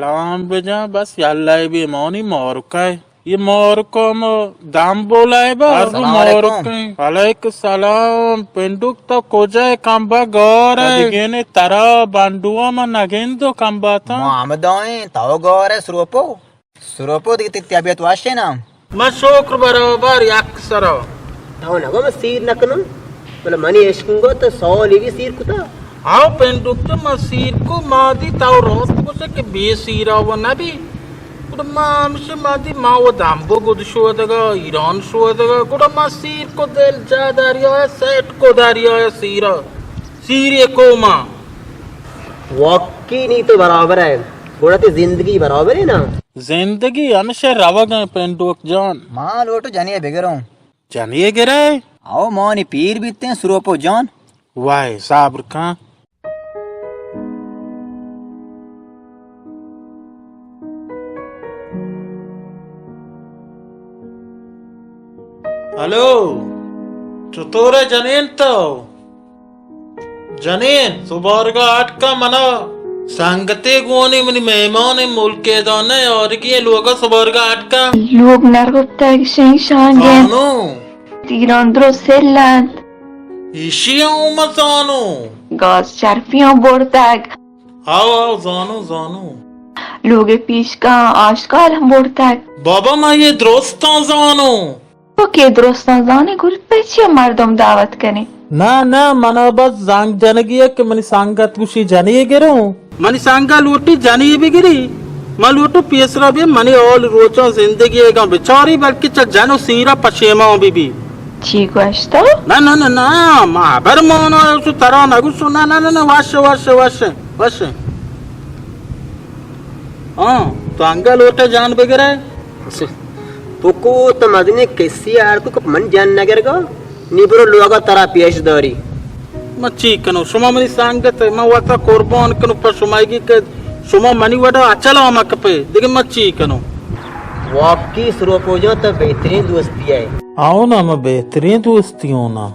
سلام بجن، بس یلہ بی، مانی مورکئے۔ یہ مورکم دم بولائے با، سلام علیکم۔ مورکیں۔ وعلیکم سلام۔ پنڈوک تو کجا ئے؟ کمبا گار ئے۔ دگینے ترا بنڈوا ما نگندو کمبا تا۔ ما ہمدائیں، تو گار ئے سروپو۔ سروپو، دگہ تئی طبیعت وش ئے نا؟ ما شکر برابر یک سرا۔ تو نگو ما سیر نکنم، بلے منی عشق گو تو سالی بی سیر کتا۔ آو پنڈوک تو ما سیر کو، ما دی تو راست گوشے کہ بے سیرا و نبی۔ گڑا ما ہمشہ ما دی ما و دمبو گد شودگا، ایران شودگا، گڑا ما سیر کو دل جا دریا سیٹ کو دریا سیرا۔ سیرے کو ما۔ واقعی نی تو برابر ئے۔ گڑا تئی زندگی برابر ئے نا؟ زندگی ہمیشہ روگ ءَ پنڈوک جان۔ ما لوٹو جنی ءَ بگروں۔ جنی ءَ گرئے؟ او مانی پیر بیتیں سروپو جان۔ وائے صبر کن۔ ہلو، چطور ئے جنین تو؟ جنین، سبارگا اٹکا منا سنگتے گونی منی مہمان ملک دانے آرگی لوگا سبارگا اٹکا۔ لوگ نرگپتگ شنگ شانگیں۔ زانو۔ تیران درو سلند۔ ایشی اوم زانو۔ گاز چرپیاں برتگ۔ ہاو ہاو زانو زانو۔ لوگ پیشکا آشکال ہم برتگ۔ بابا ما یہ درستاں زانو۔ تو کہ درستاں زانے گل پہ چیا مردم دعوت کنے؟ نہ نہ، منا بس زنگ جنگی ہے کہ منی سنگت گوشی جنی گروں۔ منی سنگت لوٹی جنی بگری۔ من لوٹو پیسرا بی منی اول روچاں زندگی گا بچاری، بلکہ چہ جن و سیرا پشیمان بی بی۔ چی گوشتو؟ نہ نہ نہ نہ، ما ہبر مانا چو ترا نگوشو، نہ نہ نہ نہ، وش وش وش وش۔ ہاں، تو انگا لوٹے جان بگرے؟ پکو تو مزنیں کسی آر کو کہ من جان نگرگا، نی برو لوگا ترا پیش داری۔ من چی کنو؟ شما منی سنگت، من وتا قربان کنو پہ شمایگی کہ شما منی وڈا اچلا مکپے، دگہ من چی کنو؟ واقعی سروپو جان تو بہترین دوستی ہے۔ آؤ نا، من بہترین دوستی ہوں نا۔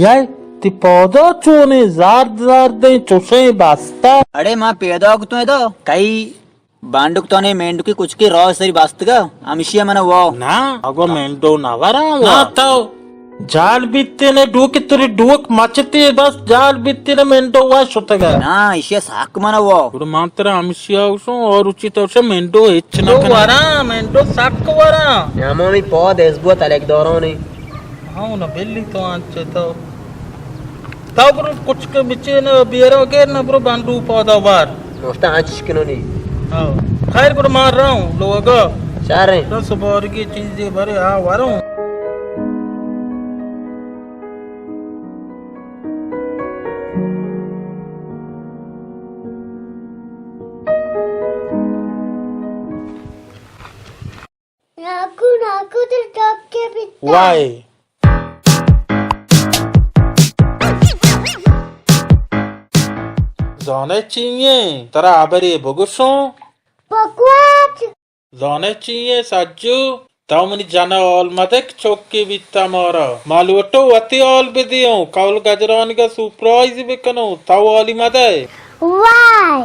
یے، تی پودا چونیں زرد زردیں چوشیں بستہ۔ اڑے ما پیدا کتوں ادا۔ کئی بانڈک تو نے مینڈکی کچکی راہ سری بستگا، ہمشی من وا۔ نا، اگو مینڈو نہ ورا نا وا۔ تو جال بیتے نے ڈوک تری ڈوک مچتے بس جال بیتے نے مینڈو وا شتگا۔ نا، ایشی ساک من وا۔ گڑا من ترا ہمشی آوشوں اور اچی تو شے مینڈو ہچ نہ تو کنا۔ ورا، مینڈو ساک ورا۔ ہمامی پاد ازبو تلک دارانی۔ ہاں، نہ بلی تو انچے تو۔ تو برو کچک بچے نہ بیرا گیر نہ برو بانڈو پادا وار۔ نوشتا انچش کنونی۔ ہاں۔ خیر گڑا ما راؤں لوگا۔ چاریں۔ تو سبارگی چیزے برے آ وروں۔ ناکو، ناکو، ترا چکے بیتا۔ وائے۔ زانے چی ایں؟ ترا ہبرے بگوشوں؟ بگوش۔ زانے چی ایں سجو؟ تو منی جن ءَ ہال مدئے کہ چکے بیتا مارا۔ ما لوٹو وتی ہال بدیوں۔ کول گجرانگا سرپرائز بکنوں۔ تو ہالی مدئے۔ وائے۔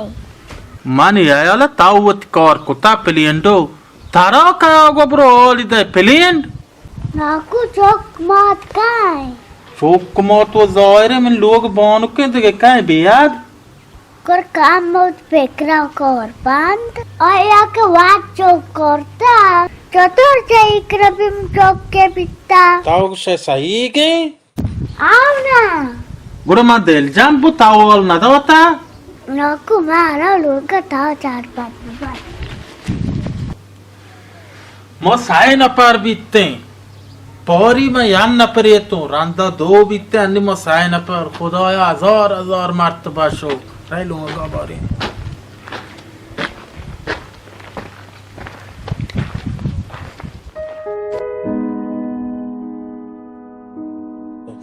منی ہیال ءَ تو وتی کار کتا پلینڈو۔ ترا کیا گو برو ہالی دئے پلینڈ؟ ناکو چک مات کئے؟ چک مات و ظاہر ہے من لوگ بانکیں دگہ کئے بیاد؟ کر کام موت پکرا کار بند۔ آیا کہ وات چک کرتا۔ چطور چہ اکربیم چک کے بیتا؟ تو گوشے صحیح گئے؟ آو نا۔ گڑا ما دل جم بو تو ہال نداتا؟ ناکو مارا لوگ تا چار پانچ بار۔ ما سئے نپر بیتیں۔ پاری ما یک نپرے اتوں، رندا دو بیتیں، انی ما سئے نپر۔ خدایا ہزار ہزار مرتبہ شکر۔ رئے لوگا باریں۔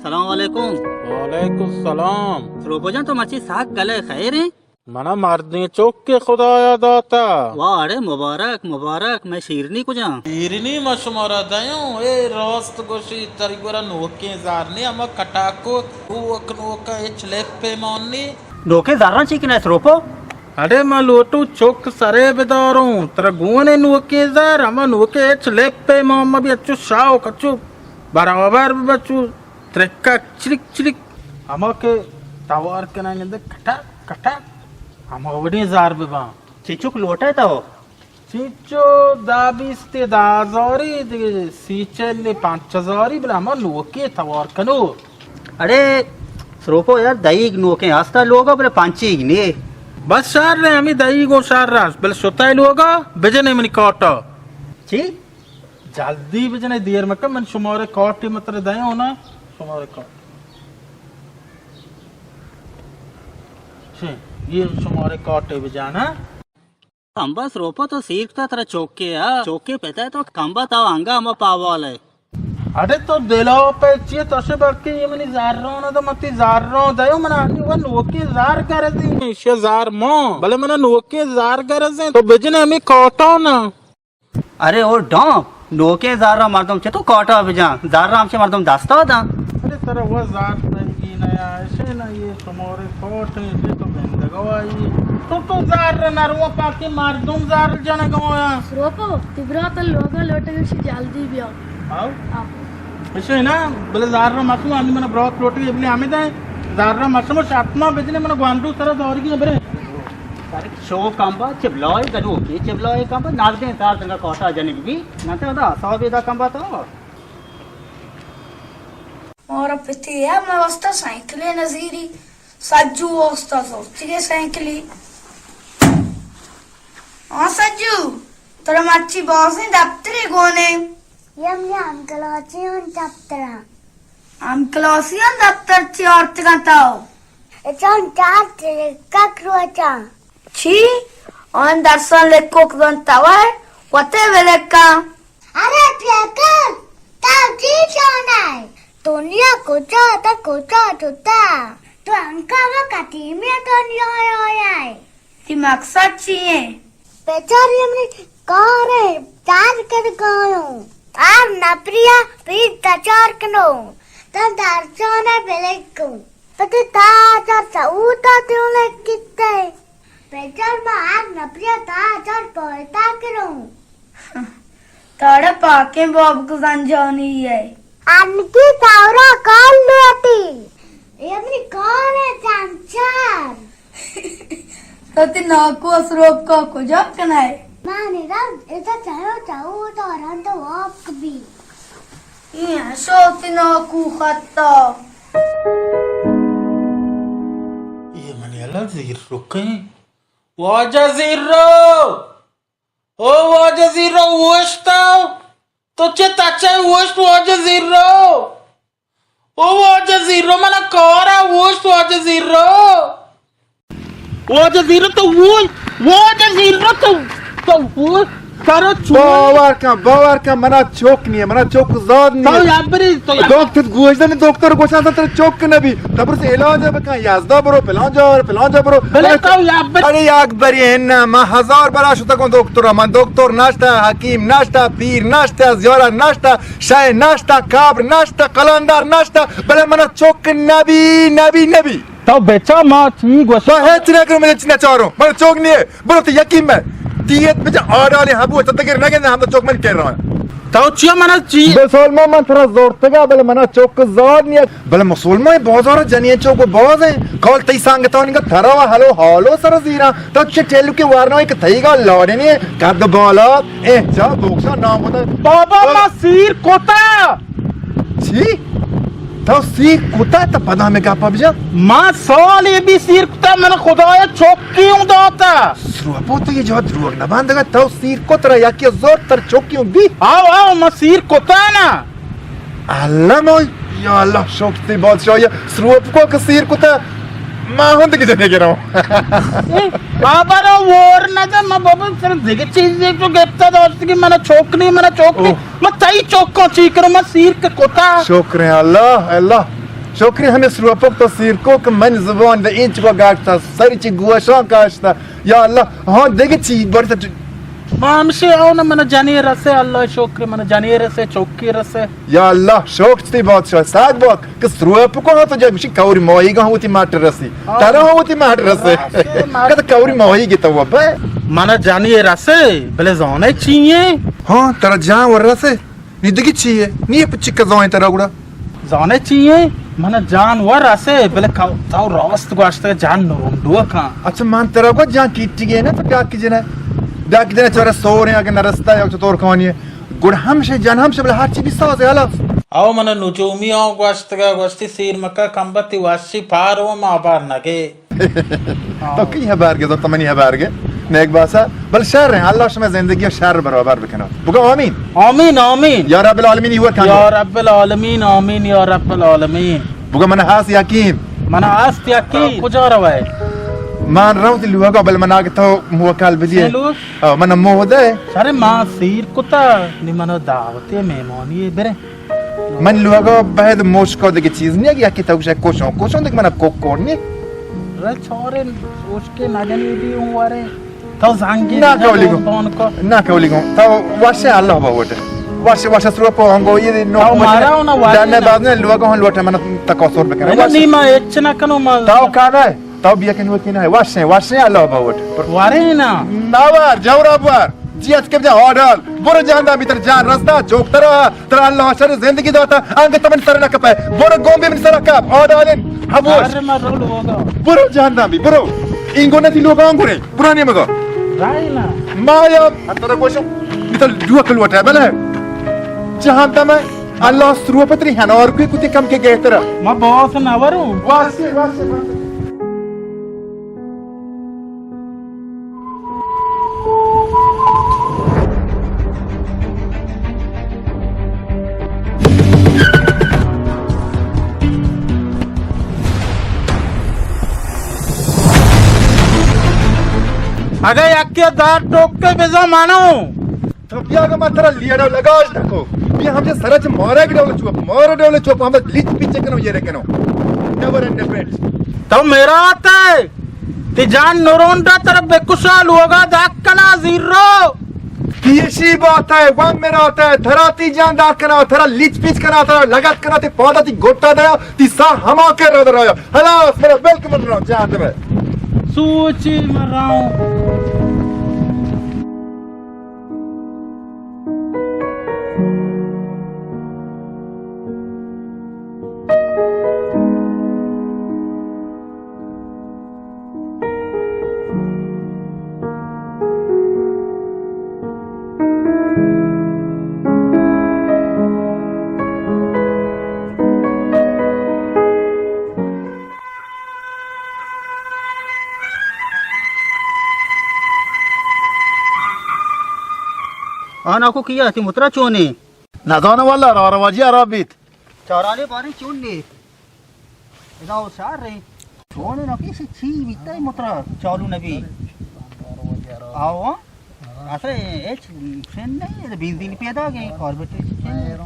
سلام علیکم۔ وعلیکم السلام۔ سروپو جان، تو مرچی ساک گلے، خیر ہیں؟ منا مردیں چکے خدایا داتا۔ واہ، اڑے مبارک، مبارک، میں شیرنی کجا؟ شیرنی ما شمارا دیوں، اے راست گوشی، تری گورا نوکیں زار نی، اما کٹاکو، نوک نوکا ہچ لپ پیمان نی۔ نوکیں زاراں چی کنے سروپو؟ اڑے ما لوٹوں چک سرے بداروں، ترا گونے نوکیں زر، ہما نوکیں ہچ لپے ما، ما بی اچو شاو کچو برابر بچو ترکا چلک چلک، ہما کہ توار کنن گندے کٹک کٹک، ہما وڑیں زر بباں۔ چی چک لوٹے تو؟ چیچو، دہ بیست، دہ ہزاری، دگہ سی چل، پنچ ہزاری، بلے ہما نوکیں توار کنو۔ اڑے سروپو یار، دئیگ نوکیں ہستا لوگا، بلے پنچیگ نے۔ بس شر ہے، ہمیں دئیگ و شر ہے، بلے شتہ لوگا، بجنے منی کاٹا۔ چی؟ جلدی بجنے، دیر مکن، من شمارے کاٹے متر دئے ہونا، شمارے کاٹ۔ چی؟ یہ شمارے کاٹے بجانا۔ کمبا سروپا تو سیر کتا ترا چوکے آ، چوکے پتا تو کمبا تو انگا ہما پاوال ہے۔ اڑے تو دلا پہ چیے تو سے بلکہ یہ منی زاروں نہ تو متی زاروں دیو منا انی وہ نوکی زار گرزی۔ ایشی زار مو، بلے منا نوکی زار گرزی۔ تو بجن ہمیں کاٹا نا۔ ارے او ڈام، نوکیں زارا مردم چتو کاٹا بجاں؟ زارا ہمچے مردم دستا داں۔ ارے ترا وہ زار سنگین ہے، ایسے نہ یہ شمارے کاٹ ہیں، ایسے تو بندگو آئی۔ تو تو زار نرو پاکی مردم زار جنگو آیا۔ سروپو، تی برات لوگا لوٹگشی جلدی بیا۔ آؤ۔ آؤ۔ ایسے نا، بلے زار مکو، آنی من برات لوٹگی، بلے ہمیں دیں۔ زار مکو، شرط ما بجنے من گوانڈو سرا دورگی برے۔ شو کمبا چبلائے گڈو کی چبلائے کمبا ناردیں تار تنگا کاٹا جنگ بی نہ تے ادا حساب دا کمبا تو۔ مارا پتی ہے، میں واسطہ سائیکلے نزیری۔ سجو واسطہ زورتی کے سائیکلی۔ ہاں سجو، ترا مرچی بازیں دپترے گونے۔ یم یم کلاسیان دپتراں۔ ہم کلاسیان دپتر چی آرتگاں تو؟ اچان چار تلکک روچاں۔ چی؟ آن درساں لکوک زانتوئے؟ وتے بلکاں۔ ارے پیکر، تو چی چانئے؟ دنیا کجا تا کجا جتا؟ تو انکا و قدیمی دنیا آئے۔ تی مقصد چی ایں؟ بچار، یہ منی کار ہے، چار کر گاؤں۔ آر نپریا پیر تچار کنو۔ تن درچانے بلکو۔ پتی تا چار چاوتا تیوں لکھتے۔ بچار ما آر نپریا تا چار پویتا کنو۔ تاڑا پاکیں باب گزنجانی ہے۔ انکی تاورا کال لوٹی۔ اے منی کال ہے چانچار۔ تو تی ناکو اسروپ کا کجا کنائے؟ مانی رند اتا چاہو چاہو تو رند واک بی۔ اے شو تی ناکو خطا۔ یہ منی اللہ زیر رکیں۔ واجہ زیرو! او واجہ زیرو اوشتو! تو چے تچے اوشت واجہ زیرو؟ او واجہ زیرو منا کارا اوشت واجہ زیرو! واجہ زیرو تو اوشت! واجہ زیرو تو، تو اوشت! کرو چون؟ باور کن، باور کن، منا چوک نیه، منا چوک زاد نیه۔ تو یاد بری، تو یاد۔ دکتر گوش دن، دکتر گوش دن، تو چوک نبی۔ تبرس علاج بکن، یزدا برو، پلان جا، پلان جا برو۔ بلے تو یاد بری۔ ارے یک بری ہے نا، من ہزار برا شتگوں دکتر، من دکتر نشتا، حکیم نشتا، پیر نشتا، زیارت نشتا، شے نشتا، قبر نشتا، قلندر نشتا، بلے منا چوک نبی، نبی، نبی۔ تو بچا ما چی گوش؟ تو ہچ نہ کرو، من چی نہ چاروں، من چوک نیه۔ برو تو یقین میں۔ تیت بچا آڈالی ہبو، تو دگر نگن، ہم تو چوک من کر رہا۔ تو چیا منا چی؟ بسلمان من ترا زورتگا، بلے منا چوک زاد نیت۔ بلے مسلمان بازار جنین چوک باز ہیں۔ کال تئی سنگتانی کا ترا و حلو حالو سر زیرا۔ تو چه ٹیلو کے وارنا ہے کہ تئی گا لاڑے نے قد بالا۔ اے جا بوکسا نام ہوتا۔ بابا ما سیر کوتا۔ چی؟ تو سیر کتا؟ تا پدا میں گپا بجا۔ ما سال یہ بھی سیر کتا، من خدایا چوکی ہوں داتا۔ سروپو تو یہ جواب دروگ نہ باندگا، تو سیر کو ترا یکی زور تر چوکی ہوں بی۔ آو، آو، ما سیر کتا نا۔ اللہ مو، یا اللہ شکر تی بادشاہ، یا سروپ کو کہ سیر کتا، ما ہوں دگی جنے گرو۔ بابا رو وور نہ دے، ما بابا سر دگی چیز دے تو گپتا دوست کی منا چوک نہیں، منا چوک نہیں۔ اوہ۔ من تئی چوکاں چی کروں، من سیر کہ کتا۔ شکر ہے اللہ، اللہ۔ شکر ہے ہمیں سروپک تو سیر کو کہ من زبان دے انچ کو گاشتا، سری چی گوشاں کاشتا۔ یا اللہ، ہاں دگہ چی بڑی تا۔ ما ہمشی او نا، من جنی رسے، اللہ شکر، من جنی رسے، چوکی رسے۔ یا اللہ، شکر تئی بادشاہ، ساگ بات کہ سروپ کو تو جب مشی کوری ماہی گا ہوتی ماٹ رسی۔ ہاں۔ ترا ہوتی ماٹ رسے۔ رسے، ماٹ کد کوری ماہی گی تو بے۔ من جنی رسے، بلے زانے چیئے؟ ہاں، ترا جان ور رسے۔ نی دگی چیئے؟ نی پچی کا زانے ترا گڑا؟ زانے چی ایں؟ من جان ور اسے، بلے تو راست گوشتگ، جان نرونڈو کن۔ اچھا، من ترا گو جان کیٹی گے نا، تو ڈاکی جنا، ڈاکی جنا چارا سوریں، اگہ نرستا یا چطور کانی ہے۔ گڑ ہمشے جان ہمشے، بلے ہر چی بھی سازے، حلاف۔ او من نجومی آں گوشتگ، گوشتی سیر مکہ کمبتی وشی پار و ما بار نگے۔ تو کی ہبر گے، تو منی ہبر گے۔ نیک باسا، بل شر ہیں، اللہ شما زندگی شر برابر بکنات۔ بگو آمین۔ آمین، آمین۔ یا رب العالمین، یو کن۔ یا رب العالمین، آمین، یا رب العالمین۔ بگو من ہاس یقین۔ من ہاست یقین۔ کجا روئے؟ من روت لوگا، بل من آگے تو موکل بدیے۔ چلو۔ ہاں، من موہ دے۔ سر ما سیر کتا، نی من دعوت مہمانی برے۔ من لوگا بہد موشکا دگہ چیز نیگ، یکی تو گوشے کوشوں، کوشوں دگہ من کوک کور نی۔ رے چارے سوچ کے نہ جنی دی اوں وارے۔ تو زنگی نہ کولی گو۔ فون کو۔ نہ کولی گو۔ تو واشے اللہ باوٹ۔ واشے، واشے سرو پو ہنگو یہ نو تو مارا ہونا وارے دنے نا۔ بعد نے لوگا ہن لوٹے من تکاسور بکنے۔ نہ، واشے۔ نی ما اچ نہ کنو ما۔ تو کارے؟ تو بیا کہ نوکی نہ، واشیں، واشیں اللہ باوٹ۔ وارے نا۔ ناوار، جورا بوار۔ جی ات کے بجا آڈال۔ برو جان دا بیتر جان رستا، جوک ترا، ترا اللہ شر زندگی داتا، آنگے تمن سر نہ کپے۔ برو گوم بی من سر کپ، آڈالن، ہبوش۔ ارے ما رول ہوگا۔ برو جان دا بی، برو۔ اینگو نہ تی لوگ آنگو رے، برانی مگا۔ رائے نا۔ ما یا، ترا گوشم، بیتر جو کل وٹا، بلے۔ جہان دا میں۔ اللہ سرو پتری ہنار کوئی کتی کم کے گہترا۔ ما باس نہ وروں۔ واسے، واسے، واسے۔ اگہ یکے دار ٹوک کے بزا مانو۔ تو بیا گا ما ترا لیڑا لگاش نکو۔ بیا ہمشے سرا چہ مارگ ڈول چوپ، مار ڈول چوپ، ہم لیچ پیچے کنو، یہ رکنو۔ Never end of it۔ تو میرا آتا ہے۔ تی جان نرونڈا ترا بکشا لوگا داک کنا زیرو۔ تی اشی بات ہے، وان میرا آتا ہے، ترا تی جان داک کنا، ترا لیچ پیچ کنا، ترا لگت کنا، تی پادا تی گٹا دیا، تی سا ہما کے رو درایا۔ ہلاس میرا بلک من رو جان دے۔ سوچی مراؤں۔ آ ناکو کیا تی مترا چونے؟ نزاناں واللہ، را رواجی حراب بیت۔ چارانی باری چون نی؟ ادا او شار رے۔ چون نہ پیش چی بیتا مترا چالو نبی۔ آو۔ اصلا ہچ شن نہیں، بنزین پیدا گئے، کاربیٹر شن نہیں۔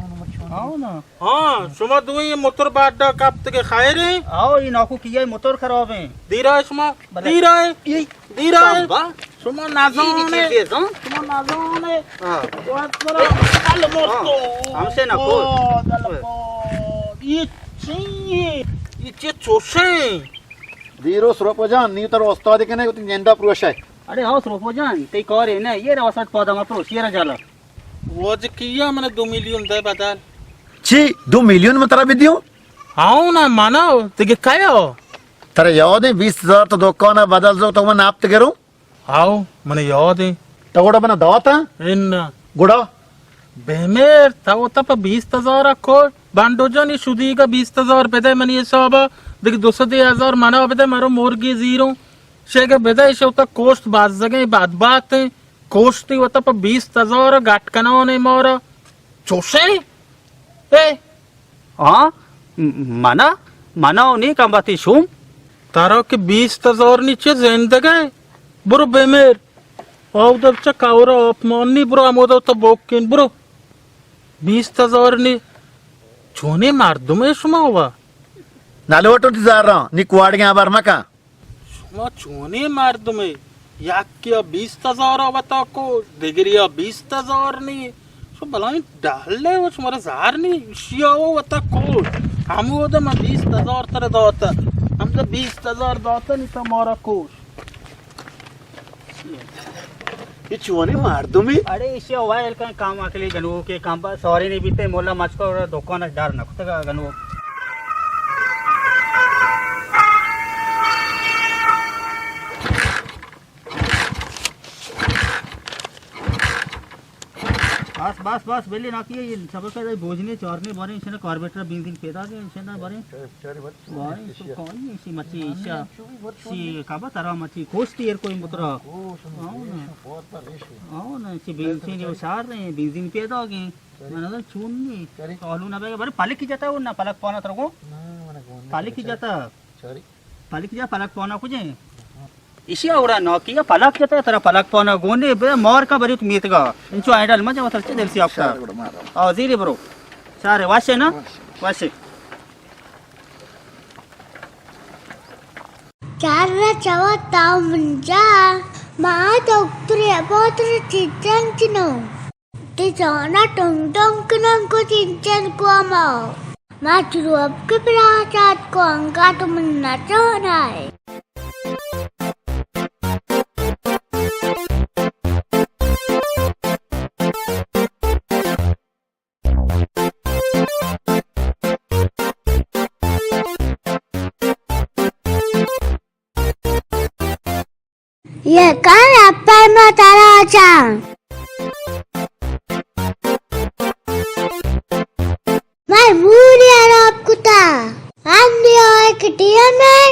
آو نا۔ ہاں، شما دوئیں موتر باڈا کپتگے خیر ہیں؟ آو، یہ ناکو کیا موتر خراب ہیں۔ دیرا ہے شما؟ بلے۔ دیرا ہے؟ یہ دیرا ہے؟ شما نزانے۔ شما نزانے۔ ہاں۔ واسرا۔ ہاں۔ ہمشے نہ کو۔ یہ چی ہے؟ یہ چی چوشے؟ دیرو سروپو جان، نی تر استاد کنے، وتی نندا پروشے۔ ارے ہاں سروپو جان، تی کارے نہ، یہ رو وسط پادا ما پروش، یہ را جالا۔ واجہ کیا من دو میلیون دے بدل۔ چی؟ دو میلیون من ترا بدیوں؟ ہاں نا، مانا، تگہ کیا؟ ترا یاد ہے، بیست ہزار تو دکان بدل زو تو من آپ تگروں؟ آؤ، من یاد ہے۔ تو گڑا من داتا؟ ان۔ گڑا؟ بمیر، تو تا پہ بیست ہزار کو، بانڈو جانی شدیگا بیست ہزار بدے منی حسابا، دیگہ دو سد ہزار منا بدے، مرو مرگی زیروں۔ شیگا بدے، شو تا کوشت بازگیں، بد بات ہیں۔ کوشتی وتا پہ بیست ہزار گٹ کنانے مارا۔ چوشے؟ اے؟ ہاں؟ م-، منا؟ منا و نی کمباتی شوم؟ ترا کہ بیست ہزار نی چہ زندگے؟ برو بمیر۔ آودا چہ کورا آپ مانی، برو ہمودا وتا بوکین، برو۔ بیست ہزار نی۔ چونیں مردمے شما وا؟ نہ لوٹوں تی زاراں، نی کواڑگیں ہبر مکن۔ شما چونیں مردمے؟ یکے ءَ بیست ہزار ءَ وتا کو، دگرے ءَ بیست ہزار نی۔ شو بلائیں ڈالے و شمارا زار نی، شیا و وتا کو۔ ہمودا ما بیست ہزار ترا داتا۔ ہم تو بیست ہزار داتا نی تو مارا کو۔ اے چونیں مردمے؟ اڑے ایشی ءَ ویل کن، کام اکلی گنوکے، کام سواری نی بیتے، مولا مچکو دکان اش دار نہ کتگا گنوک۔ بس، بس، بس، بلی ناکی، اے سبق ءَ بوجنے، چارنے باریں، ایشی ءَ کاربیٹر بنزین پیدا کے، ایشی ءَ باریں۔ باریں، تو کائی ایشی مچی، ایشی، ایشی کبا ترا مچی، کوشتی ایر کوئی مترا۔ آؤ نا۔ آؤ نا، ایشی بنزین و چار رہے ہیں، بنزین پیدا گئے۔ من نظر چون نہیں۔ کالو نہ بگے، بارے پلک کی جاتا ہو نا، پلک پانا ترگو۔ پلک کی جاتا۔ پلک جا پلک پانا کجیں؟ ایشی اوڑا ناکی پلک جتا، ترا پلک پانا گونے بے مار کا بری تو میتگا۔ انچو آئیڈل مجا وتر چے دل سی آپتا۔ او زیری برو۔ سارے واشے نا؟ واشے۔ چار را چوا تاو منجا، ما دکتر ابوتر چیزن چنو۔ تی جانا ٹنگ ٹنگ کنن کو چنچن کو ما۔ ما چروب کے پرا چات کو انگا تو من نہ چانا ہے۔ یہ کن اپر ما ترا چاں۔ میں موری حراب کتا۔ ہم دیا ایک ٹی ایم ہے۔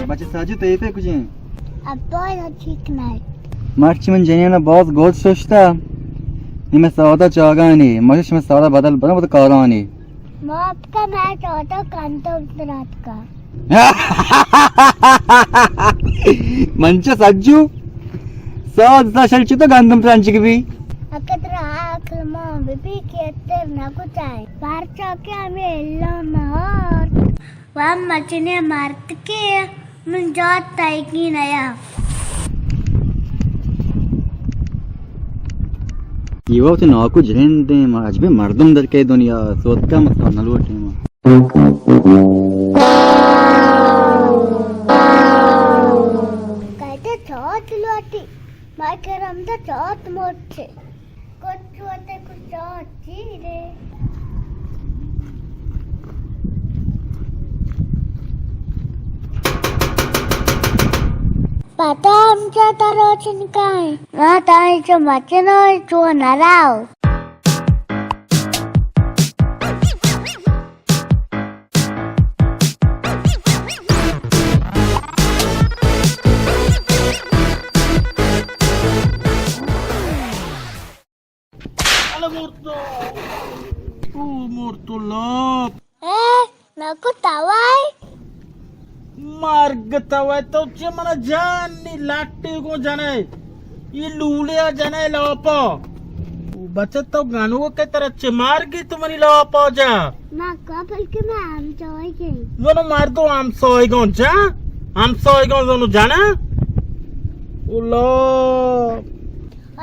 بچہ ساجد، تئی پہ کجیں؟ ابا، ٹھیک نہ۔ مرچی من جنینا باز گوت ششتا۔ نی میں سادا چاگانی، مجھے میں سادا بدل بنا بد کارانی۔ ما آپ کا میں چاہتا کانتا اترات کا۔ منچ سجو۔ ساز دا شل چتو گندم ترانچک بی۔ اکتر عقل ما بی بی کے اتر نہ کتائے۔ پرچا کہ ہمیں اللہ مہار۔ و مچنے مرد کے من جات تیگی نیا۔ یہ وقت ناکو جہندیں، ما عجبیں مردم در کے دنیا سوتکا مکان نلوٹیں ما۔ کہتے چات لوٹی، ما کرم دا چات موٹے۔ کچھ ہوتے کچھ چات چیرے۔ پتا ہم چا ترو چنکائیں۔ ما تائیں چو مچنو چو نراو۔ الے مرتو۔ او مرتو لاپ۔ اے، ناکو تاوای؟ مرگ تاوای تو چے منا جان نی لاٹی گو جنے۔ یہ لولیا جنے لاپا۔ او بچہ تو گنوکے ترا چے مارگی تو منی لاپا جا۔ ناکو بلکہ میں ہم سوئی گئی۔ زنو مردو ہم سوئی گون جا۔ ہم سوئی گون زنو جانا۔ او لاپ۔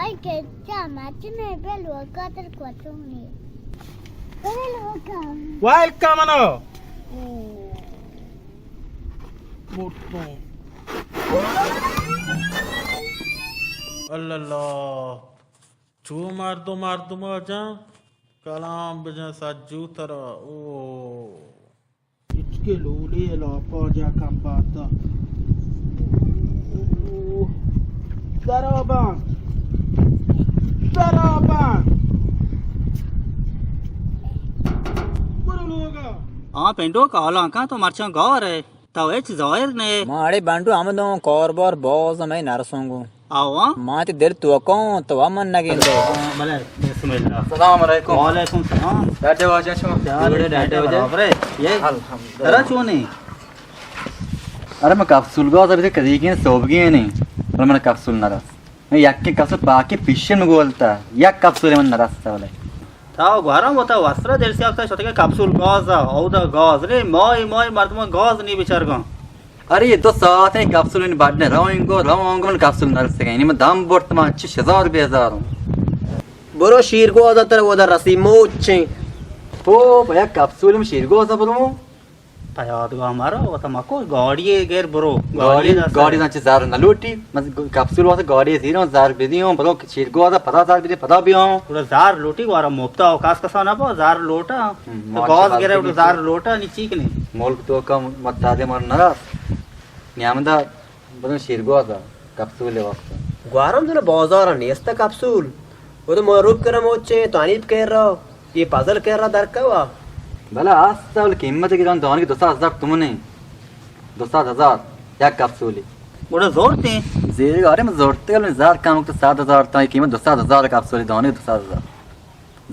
آئی کہ چا مچنے بل وکاتر کوتونی۔ بل وکا۔ ویلکم انو۔ مرتوں۔ اللہ اللہ۔ چو مردم مردم جان کلام بجن سجو ترا۔ او۔ ہچکے لولے لاپا جا کم باتا۔ درابان۔ درابان۔ برو لوگا۔ آ پنڈو کالاں کن تو مرچاں گار ہے۔ تو ہچ ظاہر نے۔ ما اڑے بنڈو ہمدوں کاربار باز میں نرسوں گو۔ آوا؟ ما تے دل تو کون تو من نگین دے۔ بلے، بسم اللہ۔ السلام علیکم۔ وعلیکم السلام۔ ڈاڈے واجہ شما؟ کیا حال ہے؟ ڈاڈے واجہ؟ برابر ہے؟ یہ الحمدللہ۔ ترا چون ہے؟ ارے میں کپسول گا، ابھی کدی کی صبح کی نہیں۔ پر میں کپسول نہ رس۔ یکے کپسول پاکی پیشن گولتا، یک کپسول من نرستا بلے۔ تا گوارا وتا وسرا دل سیاکتا شتگے کپسول گاز، اودا گاز نے، مائی مائی مردمان گاز نی بچارگاں۔ ارے، اے دو ساعت ایں کپسول من بڈ نے، روینگو، روینگو من کپسول نرسگا، یعنی من دم برت، من چی شزار بیزاروں۔ برو شیرگوازا تر اودا رسی موچیں۔ تو بیا کپسول من شیرگوازا برو۔ پیادگا مرو، وتا مکو، گاڑی گر برو۔ گاڑی، گاڑی دست گاڑی نہ چہ زر نہ لوٹی، من کپسول واسطے گاڑی زیروں، زر بدیوں، برو شیرگوازا پدا زر بدی، پدا بیاں۔ گڑا زر لوٹی، گوارا مفتا و کس کسا نہ با، زر لوٹا۔ تو ماشاءاللہ، گاز گرے، گڑا زر لوٹا، نی چی کنی؟ ملک تو کا متادے مر نہ رس۔ نیامدا بدن شیرگوازا کپسول واسطے۔ گوارم دن بازار نیست کپسول۔ وہ تو معروف کرم ہوچے، تو انیب کہہ رہا۔ یہ پازل کہہ رہا در کوا۔ بلے آستا بلے قیمت کی دان دانی دو ساعت ہزار تمنے۔ دو ساعت ہزار یک کپسولی۔ گڑا زورتے؟ زیر گارے میں زورتے گل زار کم تو سات ہزار تا قیمت دو ساعت ہزار کپسولی دانی دو ساعت ہزار۔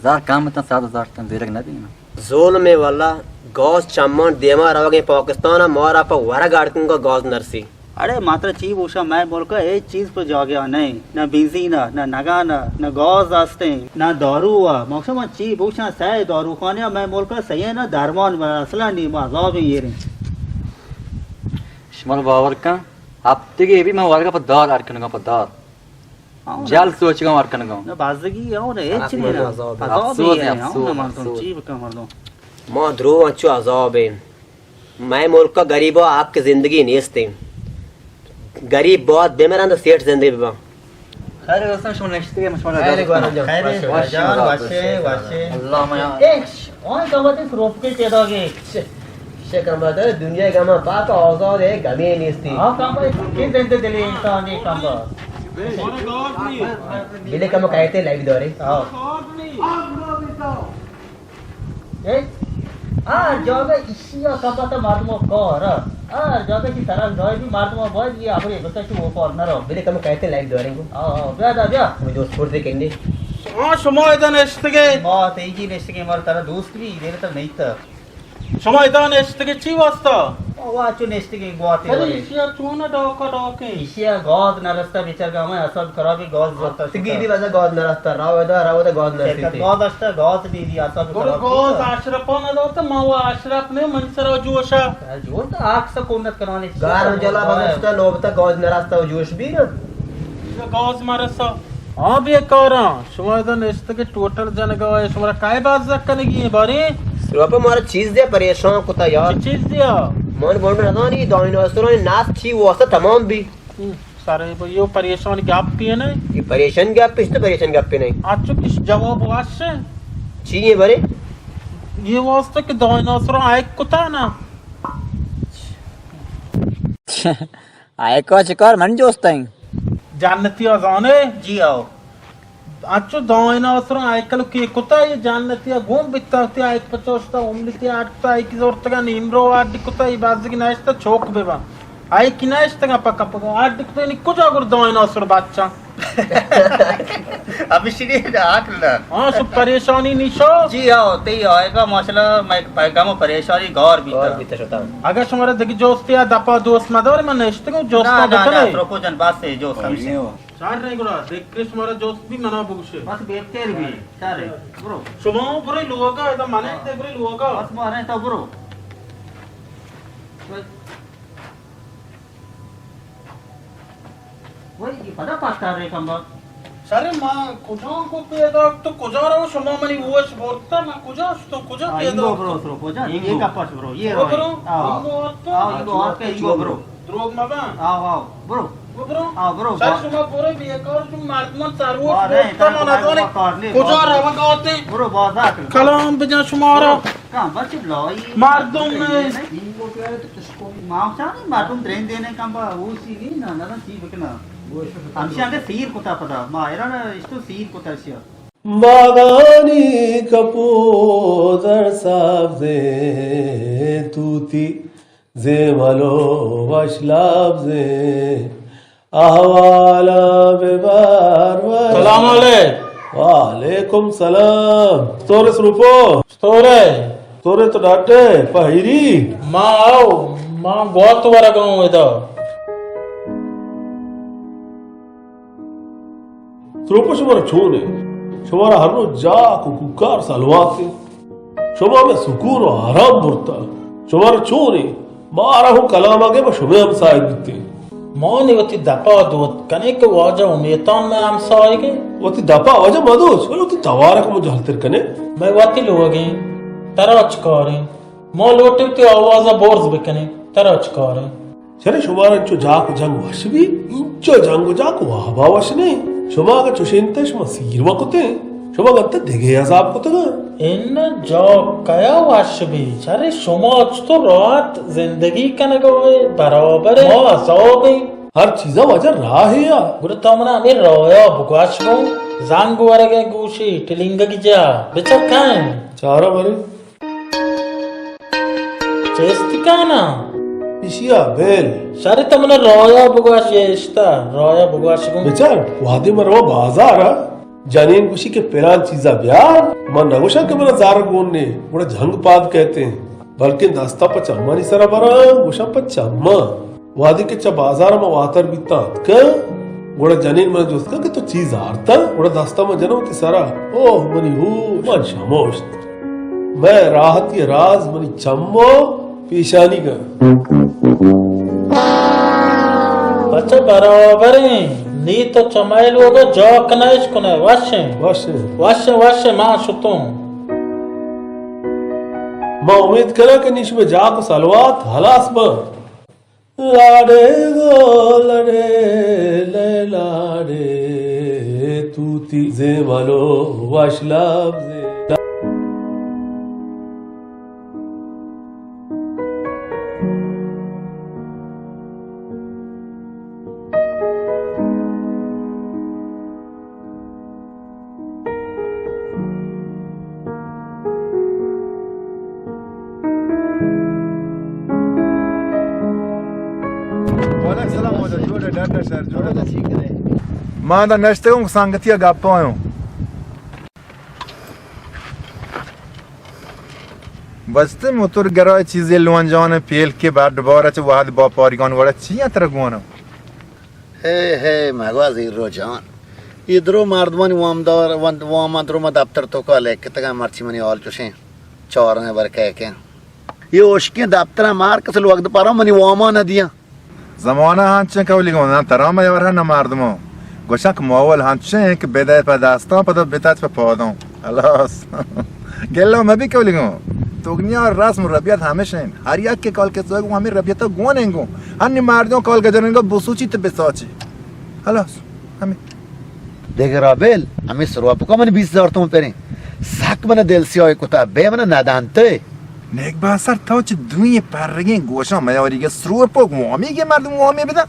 زار کم تاں سد ہزار تاں زیرگ نہ بینا۔ ظلم ء واللہ، گاز چمان دیما روگیں پاکستان ء مارا پہ ورگ اڑکنگا گاز نرسی۔ اڑے ماترا چی بوشاں، مئے ملک ء ہچ چیز پہ جاگہ ء نئیں، نہ بنزین ء، نہ نگان ء، نہ گاز استیں، نہ دارو ء۔ مقصد من چی بوشاں، سئے داروخانے ء مئے ملک ء سئے نہ درمان ء اصلا نی، ما عذاب ایریں۔ شما باور کن، ہفتگے بھی من ورگا پہ دار اڑکنگا پہ دار۔ ہاں۔ جل سوچگاں ور کنگاں۔ نہ، بازگی ہاں، نہ، ہچ نہیں، نہ۔ عذاب ہے۔ عذاب افسوس ہے، ہے، ہاں، افسوس، نہ، مردم افسوس۔ چی بکن مردم؟ ما درو انچو عذاب ہیں۔ مئے ملک کا غریبا حق زندگی نیست ہیں۔ غریب بہت بمرن تو سیٹ زندگی ببن۔ خیر، دوستان، شما نشتگے، شما را خیر، عزت گوارا کنم۔ جان، خیر، وش، وش، جان، وش، وش، وش۔ اللہ میاں۔ اے، آن کمبا تئی سروپکے پیدا گئے۔ شکر مدار دنیا گما پاک آزاد ہے، گمی نیستی۔ ہاں، کمبا، یہ زندہ دلی انسان ہے، کمبا۔ بلے کم کہتے لائیو دارے۔ ہاں۔ اے، ہر جاگہ ایشی ء کمبا تا مردم کار، ہر جاگہ کی طرف جائے بھی مردم باید یہ ابرے بتا چو وہ کار نہ رہو۔ بلے کم کہتے لائیو دارے کو۔ ہاں، ہاں، بیا دا، بیا۔ وہ دوست پورتے کنڈے۔ ہاں، شما ادا نشتگے۔ ما تیجی نشتگے، مر ترا دوست بھی، میرے تر نہیں تر۔ شما ادا نشتگے چی واسطہ؟ وا چو نشتگے گواتے ارے، ورے۔ ایشیا چون ڈاکا ڈاکے؟ ایشیا گاز نہ رستا بیچارگا، ہمیں اعصاب خرابی گاز زرتا تگی شتا۔ دی وجہ گاز نہ رستا، راو ادا، راو ادا گاز نہ رسیتے۔ گاز اشتا، گاز دی دی اعصاب گڑا خراب گاز بیتا۔ اشرفا نہ داتا، ما وا اشرف نے من سرا جوشا۔ جو تو آگ سکونت کنانے۔ گار جلا بگشتا نوبتا گاز نہ رستا و جوش بھی نا۔ گاز مرسا۔ ہاں بیکاراں، شما ادا نشتگے ٹوٹل جنگا ہے، شما را کئے باز زک کنگی ہے بارے؟ سروپا مارا چیز دے پریشان کتا یار۔ چی چیز دیا؟ من گونڈ ندانی دائناسورانی ناس چی واسطہ تمام بی۔ ہم، سارے با یو پریشان گپ پیے نہیں؟ یہ پریشان گپ پیش تو پریشان گپ پی نہیں۔ اچو کس جواب واش ہے؟ چی ہے بارے؟ یہ واسطہ کہ دائناسوران ایک کتا نا۔ آیکا چکار من جوستیں؟ جنتی ء زانے؟ جی آؤ۔ اچو دائنا سرا آیکل کی کتا یہ جنتی ء گون بیتا تی آیک پچوشتا عمرتی آٹکتا آیکی زورتگا نیمرو آڈی کتا یہ بازگی نشتا چوک ببا۔ آیکی نشتگا پکا پکا آڈی کتا نی کجا گر دائنا سر بچا۔ ہمیشی نے عقل نہ۔ ہاں، شو پریشانی نیشو۔ جی ہاں، تئی آئے گا ماشاءاللہ، میں پیغام و پریشانی گار بیتا۔ گار بیتا شتا۔ اگر شمارا دگی جوستی یا دپا دوست مدار، من نشتگوں جوستا نہ، نہ، بکنے۔ نہ، سروپو جان، بس ہے، جوست ہمیشہ۔ چار نہیں گڑا، دیکھ کے شمارا جوست بھی منا بگوشے۔ بس بہتر بھی، چار ہے، برو۔ شما برو لوگا، ادا منے تے برو لوگا۔ بس مارے تا برو۔ وای، یہ پدا پتر رے کمبا۔ سر ما کجا کو پیدا تو کجا رو شما منی ہوش برتا، ما کجا شتو کجا آ، پیدا اینگو برو سرو کجا؟ اینگو۔ یہ کا پاس برو، یہ برو، رو۔ برو۔ آ، اینگو آ تو۔ آ، اینگو آ کے اینگو برو۔ دروگ مبن۔ آ، آ، برو۔ برو۔ آ، برو۔ سر با- شما برو بیکار تو مردمان سروش برتا، ما نزانی کجا روگ آتے۔ برو بازار۔ کلام بجا شمارا۔ برو۔ کمبا چی بلائی؟ مردم نے۔ اینگو پیارے تو ماوسانی مردم درین دینے کمبا اوشی نی نا، نہ چی بکنا۔ ہمشی آگے سیر کتا پدا، ما ایران اشتو سیر کتا شیا۔ باغانی کپوزر سبزیں، توتی زیملو وش لبزیں۔ احوالا ببر ور۔ سلام علیک۔ وعلیکم سلام۔ ستورے سروپو؟ ستورے۔ ستورے تو ڈاٹے پہیری؟ ما آؤ، ما گوات ورگا ہوں ادا۔ سروپ، شمارا چون انت؟ شمارا ہر روچ جاک و کوکار سلوات انت۔ شما ہمے سکون و آرام برتا۔ شمارا چون انت؟ مارا ہوں کلام آگے ما شمے ہمساہگ بیتیں۔ ما نی وتی دپا دوت کنیں کہ واجہ امیتان مئے ہمساہگ انت۔ وتی دپا واجہ مدوچ، بلے وتی توارا کہ من جہلتر کنیں۔ مئے وتی لوگ انت، ترا چ کار انت؟ ما لوٹیں وتی آوازا برز بکنیں، ترا چ کار انت؟ شرے، شمارا انچو جاک و جنگ وش بی؟ انچو جنگ و جاک وابا وش نہ انت۔ شما اگاں چوش انت، شما سیر مہ کتیں، شما گنت دگہ عذاب کتگاں۔ اناں، جاک کیا وش بی؟ شرے، شما چطور راحت زندگی کنگا ئے، برابر ئے، ما عذاب ایں۔ ہر چیزا واجہ راہے آ۔ گڑا تو منا ہمے رایا بگوش گوں، زنگ ورگے گوشی، ٹلینگگی جا، بچکاں۔ چارا برے۔ چست کانا؟ اشیا بیل۔ شر، تو منا رایا بگوش، یہ اشتا، رایا بگوش گوں۔ بچار، وہدے من رواں بازارا، جنین گوشی کہ پلان چیزا بیار، من نگوشاں کہ منا زر گون نے، گڑا جنگ پاد کئیت، بلکیں دستا پہ چمانی سرا براں، گوشاں پہ چماں۔ وہدے کہ چہ بازار ما واتر بیتاں اتکاں، گڑا جنین من جست کن کہ تو چی زارتاں؟ گڑا دستا من جناں وتی سرا، اوہ منی ہوش، من شموشت۔ مئے راحتی راز منی چم و پیشانی گن۔ بچہ برابریں، نی تو چہ مئے لوگا جاک نہ اشکنئے، وشیں۔ وشیں۔ وشیں، وشیں، ما شتوں۔ ما امیت کناں کہ نی شمئے جاک و سلوات ہلاس بنت۔ لاڑے گو لاڑے، لے لاڑے، تو تی زیملو وش لبزے۔ وعلیکم السلام مولا، جوڑ ئے، ڈاڈا شر، جوڑ ئے۔ ما دا نشتگوں، سنگتی ءَ گپ آیوں۔ بچتے موتور گرای چیزے لوان جان پیل کے بعد دوبارہ چہ وہد با پاریگان وڑا چی ترا گوانم؟ ہے ہے، مگواز ایرو جان۔ اے درو مردمانی وامدار، وند-، وامان درو ما دپتر توکا لکتگاں، مرچی منی حال چوشیں۔ چاریں بر کئے کن۔ اے اشکیں دپتراں مار کس لوگ دپارا منی وامان نہ دیاں۔ زمانہ ہنچیں کولی گوں، نہ ترا میارہ نہ مردماں۔ گوشاں کہ ماحول ہنچیں کہ بدئے پہ دستاں، پدا بتاچ پہ پاداں۔ ہلاس۔ گلہ مہ بی کولی گوں۔ تگنیا رسم و ربیت ہمیش انت۔ ہر یک کہ کال کسوئے گوں ہمے ربیت گون انگوں۔ ہنی مردم کال گجن انگو بسوچی تو بساچی۔ ہلاس۔ ہمے۔ دگہ رابیل، ہمے سروپکا من بیست ہزار تومن پریں۔ سک من دل سیاہی کتا، بے من ندانتے۔ نیک باسر تو چہ دوئیں پرگیں گوشاں میاریگے سروپک وامیگے مردم وامی بدن۔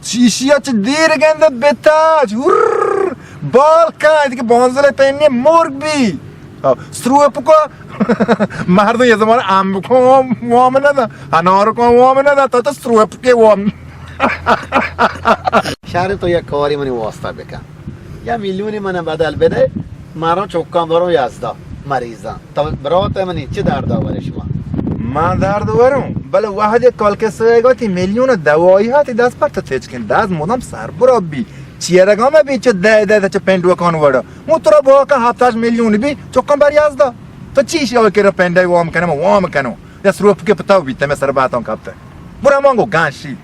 شیشیا چہ دیر گندت بتاج، ہر بال کن، کہ بانزل پینی مرگ بی۔ آ، سروپکا مردم یہ زمان امبکو وام ندن، انارکو وام ندن، تو تو سروپکے وام۔ شہر تو یک کاری منی واسطہ بکن۔ یا میلیونی من بدل بدے، مارو چوکاں برو یازدہ مریضاں۔ تو برات منی چی درد آورے شما؟ من درد وروں، بلے وہدے کال کسوئے گو تی میلیون دوائی ہا تی دست پر تو تچکن دست مدام سر برا بی۔ چیرگا مہ بی چو دہ دہ چو پنڈوکان وڑا۔ مو ترا بہا کن ہپتاش میلیون بی، چوکاں بر یازدہ۔ تو چی شی آوے کرا پنڈائی وام کنم، وام کنو۔ یا سروپ کے پتاو بیتے میں سر باتاں کپتے۔ برا مانگو گانشی۔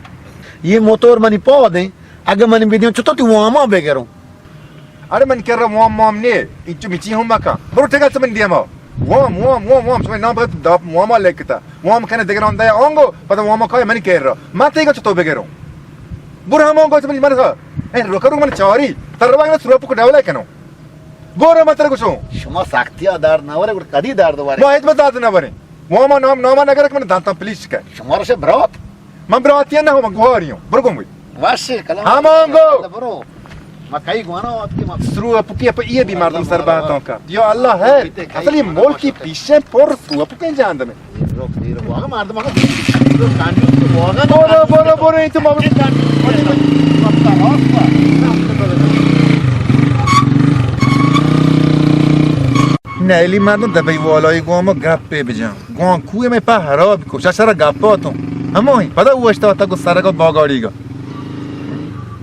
یہ موتور منی پا دیں۔ اگہ من بدیوں چطور تی واما بگروں؟ اڑے من کرا وام وام نے، انچو مچی ہم مکن۔ برو ٹھیک ہے، تو من دیما۔ وام، وام، وام، وام، شما نام بگت دا واما لکھتا۔ وام کنے دگران دیا آنگو، پدا واما کای من کرا۔ من تیگا چطور بگروں؟ برو ہم آنگو، تو من، من، اے رکا رو من چاری، تر رو من سروپ کو ڈولا کنوں۔ برو من تر گوشوں۔ شما سختی ها درد نہ ورے، گڑا کدی درد ورے؟ ما ہیچ بس درد نہ ورے۔ واما نام، ناما نگر کہ من دانتاں پلیش کن۔ شما رش برات؟ من براتی نہ ہوں، من گوہاری ہوں۔ برو گم بی۔ وش کلام۔ ہمانگو۔ برو۔ ما کئی گوانا آتکی ما۔ سرو اپکی اپ یہ بھی مردم سر باتوں کا۔ یا اللہ ہے۔ اصل یہ ملکی پیشیں پر سرو اپکیں جان دمے۔ روک دیر واگا مردم آگا۔ برو، برو، برو، این تو ما۔ نیلی مردم دبئی والای گوما گپے بجن۔ گوانکوی مئے پہ ہراب کو، ششر گپاتوں۔ ہمائی، پدا اوشتا تا گو سرگا باگاڑیگا۔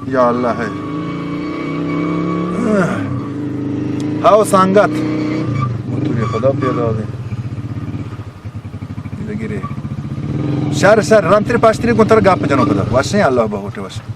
یا اللہ ہے۔ ہاو سنگت، تو خدا پیدا دے۔ بگیرے۔ شر، شر، رنتر پشتری گوں تر گپ جنوں پدا۔ وشیں، اللہ بہوٹے وشیں۔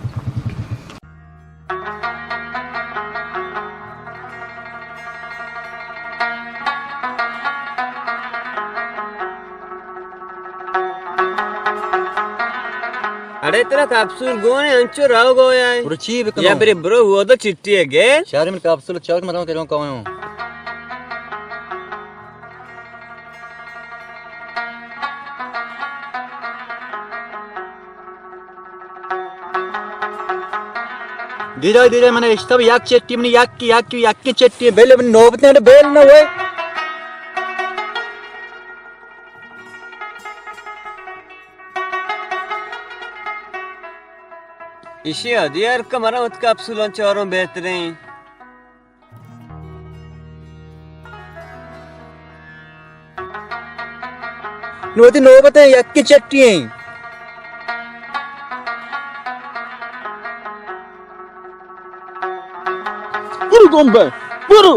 اڑے ترا کپسول گون ئے، انچو رو گویا ئے۔ برو چی بکنوں؟ یا برے برو، وہ تو چٹی ئے گے۔ شہر من کپسول چاک مروں کروں کہوں۔ دیرا، دیرا، من اشتب یک چٹی، من یک، یک، یک چٹی، بیل من نوبت نے بیل نہ ہوئے۔ ایشی ءَ دیار کہ منا وت کپسولاں چاروں بہتریں۔ نوں وتی نوبت ءَ یکے چٹی ایں۔ برو گمبے، برو۔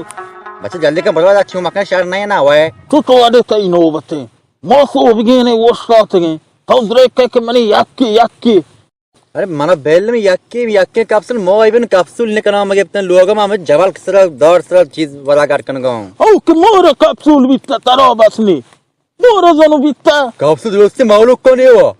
بچہ جلدی کن، برو، اچھو مکن، شر نہیں نا ہوئے۔ تو تو اڑے تئی نوبت ایں۔ ما سوبگین ایں، اوشتاتگیں۔ تو درے کہ منی یکے، یکے۔ ارے منا بیل میں یکے، یکے کپسول، ما ایبن کپسول نکنا مگے بتن لوگ ما ہمیں جوال سرا، دار سرا چیز ولا کار کنگا ہوں۔ او کہ مور کپسول بیتا ترا بس نی۔ مور زنو بیتا۔ کپسول درستی مولوک کنے ہوا۔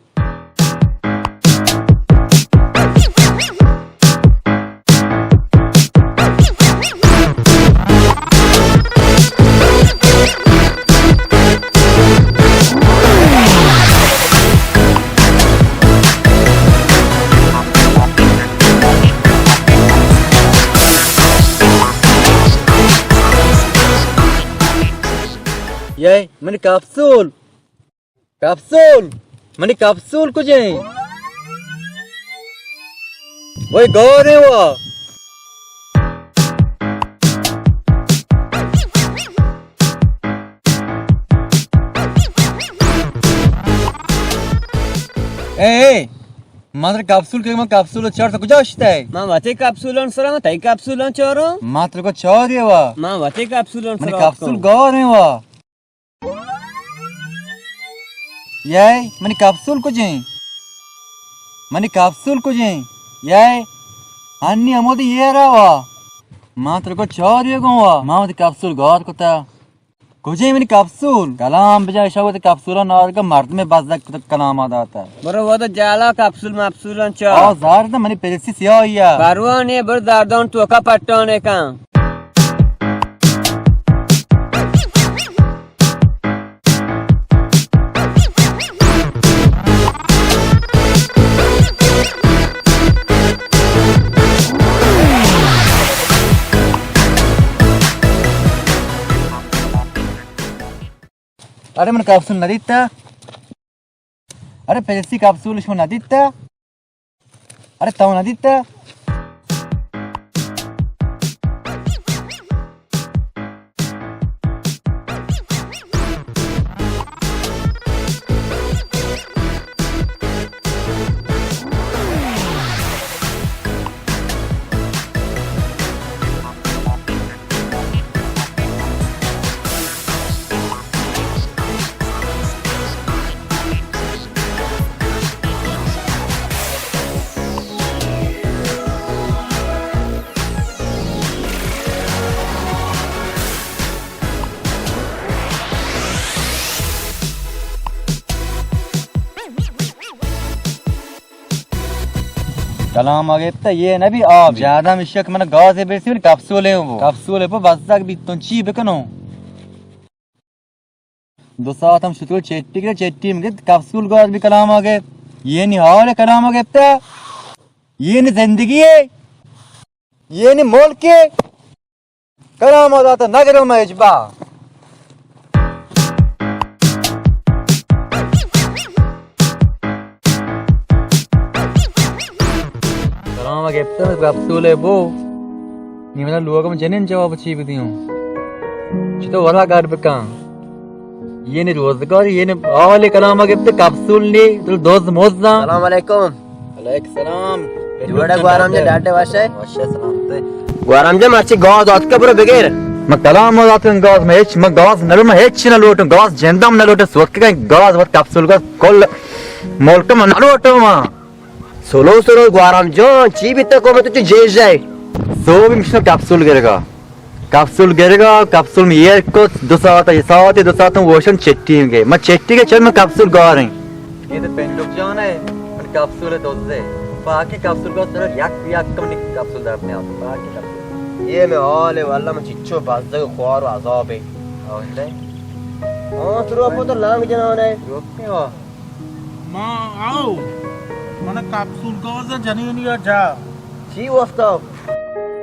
یے منی کپسول، کپسول، منی کپسول کجیں؟ وہی گورے وا۔ اے، اے، من ترا کپسول کہ من کپسول چار تو کجا شتے؟ من وتی کپسولان سرا، من تئی کپسولان چاروں۔ من ترا کو چار دیوا۔ من وتی کپسولان منی سرا کپسول گورے وا۔ یے، منی کپسول کجیں؟ منی کپسول کجیں؟ یے، ہنی ہمودی یہ را وا۔ ما ترکو چاری گوں وا۔ ما وتی کپسول گار کتا۔ کجیں منی کپسول؟ کلام بجا، شاہ وتی کپسولا نارگا مردم بزگ کتا کلاما داتا۔ برو ودا جالا کپسول مپسولان چا۔ آ زار دا منی پرسی سیاہی آ۔ پروانی بر دردان توکا پٹانے کن۔ ارے من کپسول نہ دیتا۔ ارے پیپسی کپسول شما نہ دیتا؟ ارے تو نہ دیتا؟ کلام آ گپتا، یہ نہ بی آب۔ زیادہ مشک من گاز برسی، من کپسولے ہو۔ کپسولے پہ بزگ بیتون، چی بکنوں؟ دو ساعت ہم شتو چٹی کرے، چٹی ہم گپت، کپسول گوات بی کلام آ گپت۔ یہ نی حال کلام آ گپتا۔ یہ نی زندگی ہے۔ یہ نی ملک ہے۔ کلام آ داتا نگرم اجبا۔ کلام آ گپتا، کپسولے بو۔ نی منا لوگم جنین جواب چی بدیوں؟ چطور ولا گار بکاں؟ یہ نی روزگار، یہ نی آوالے کلام آ گپتے کپسول نی، تو دوز موزاں۔ السلام علیکم۔ علیک السلام۔ جوڑا گوارم جے ڈاڈے واشے؟ واشے سلامتے۔ گوارم جان، مرچی گاز آتکہ، برو بگر۔ من کلام داتن گاز، من ہچ، من گاز نلو، من ہچ نہ لوٹوں، گاز جندم نہ لوٹوں، سوک کن گاز، وت کپسول گاز، کل ملک من نہ لوٹوں من۔ سلو سلو گوارم جان، چی بیتا کو، من تو چو جیش جائے؟ سو بھی مشنا کپسول گرگا۔ کپسول گرگا، کپسول می ایر کت، دو ساعت، یہ ساعت، دو ساعت ہم وشن چٹی گئے۔ من چٹی گئے، چل من کپسول گاریں۔ یہ تو پنڈک جان ہے، من کپسول دوزے۔ باقی کپسول گار سر یک، یک کم نی کپسول در نیا۔ باقی کپسول۔ یہ میں حال ہے، واللہ من چچو بزدگ خوار و عذاب ہے۔ آنده؟ ہاں، تروپو تو لانگ جنان ہے۔ تروپو؟ ما آؤ، من کپسول گاز جنینی جا۔ چی واسطہ؟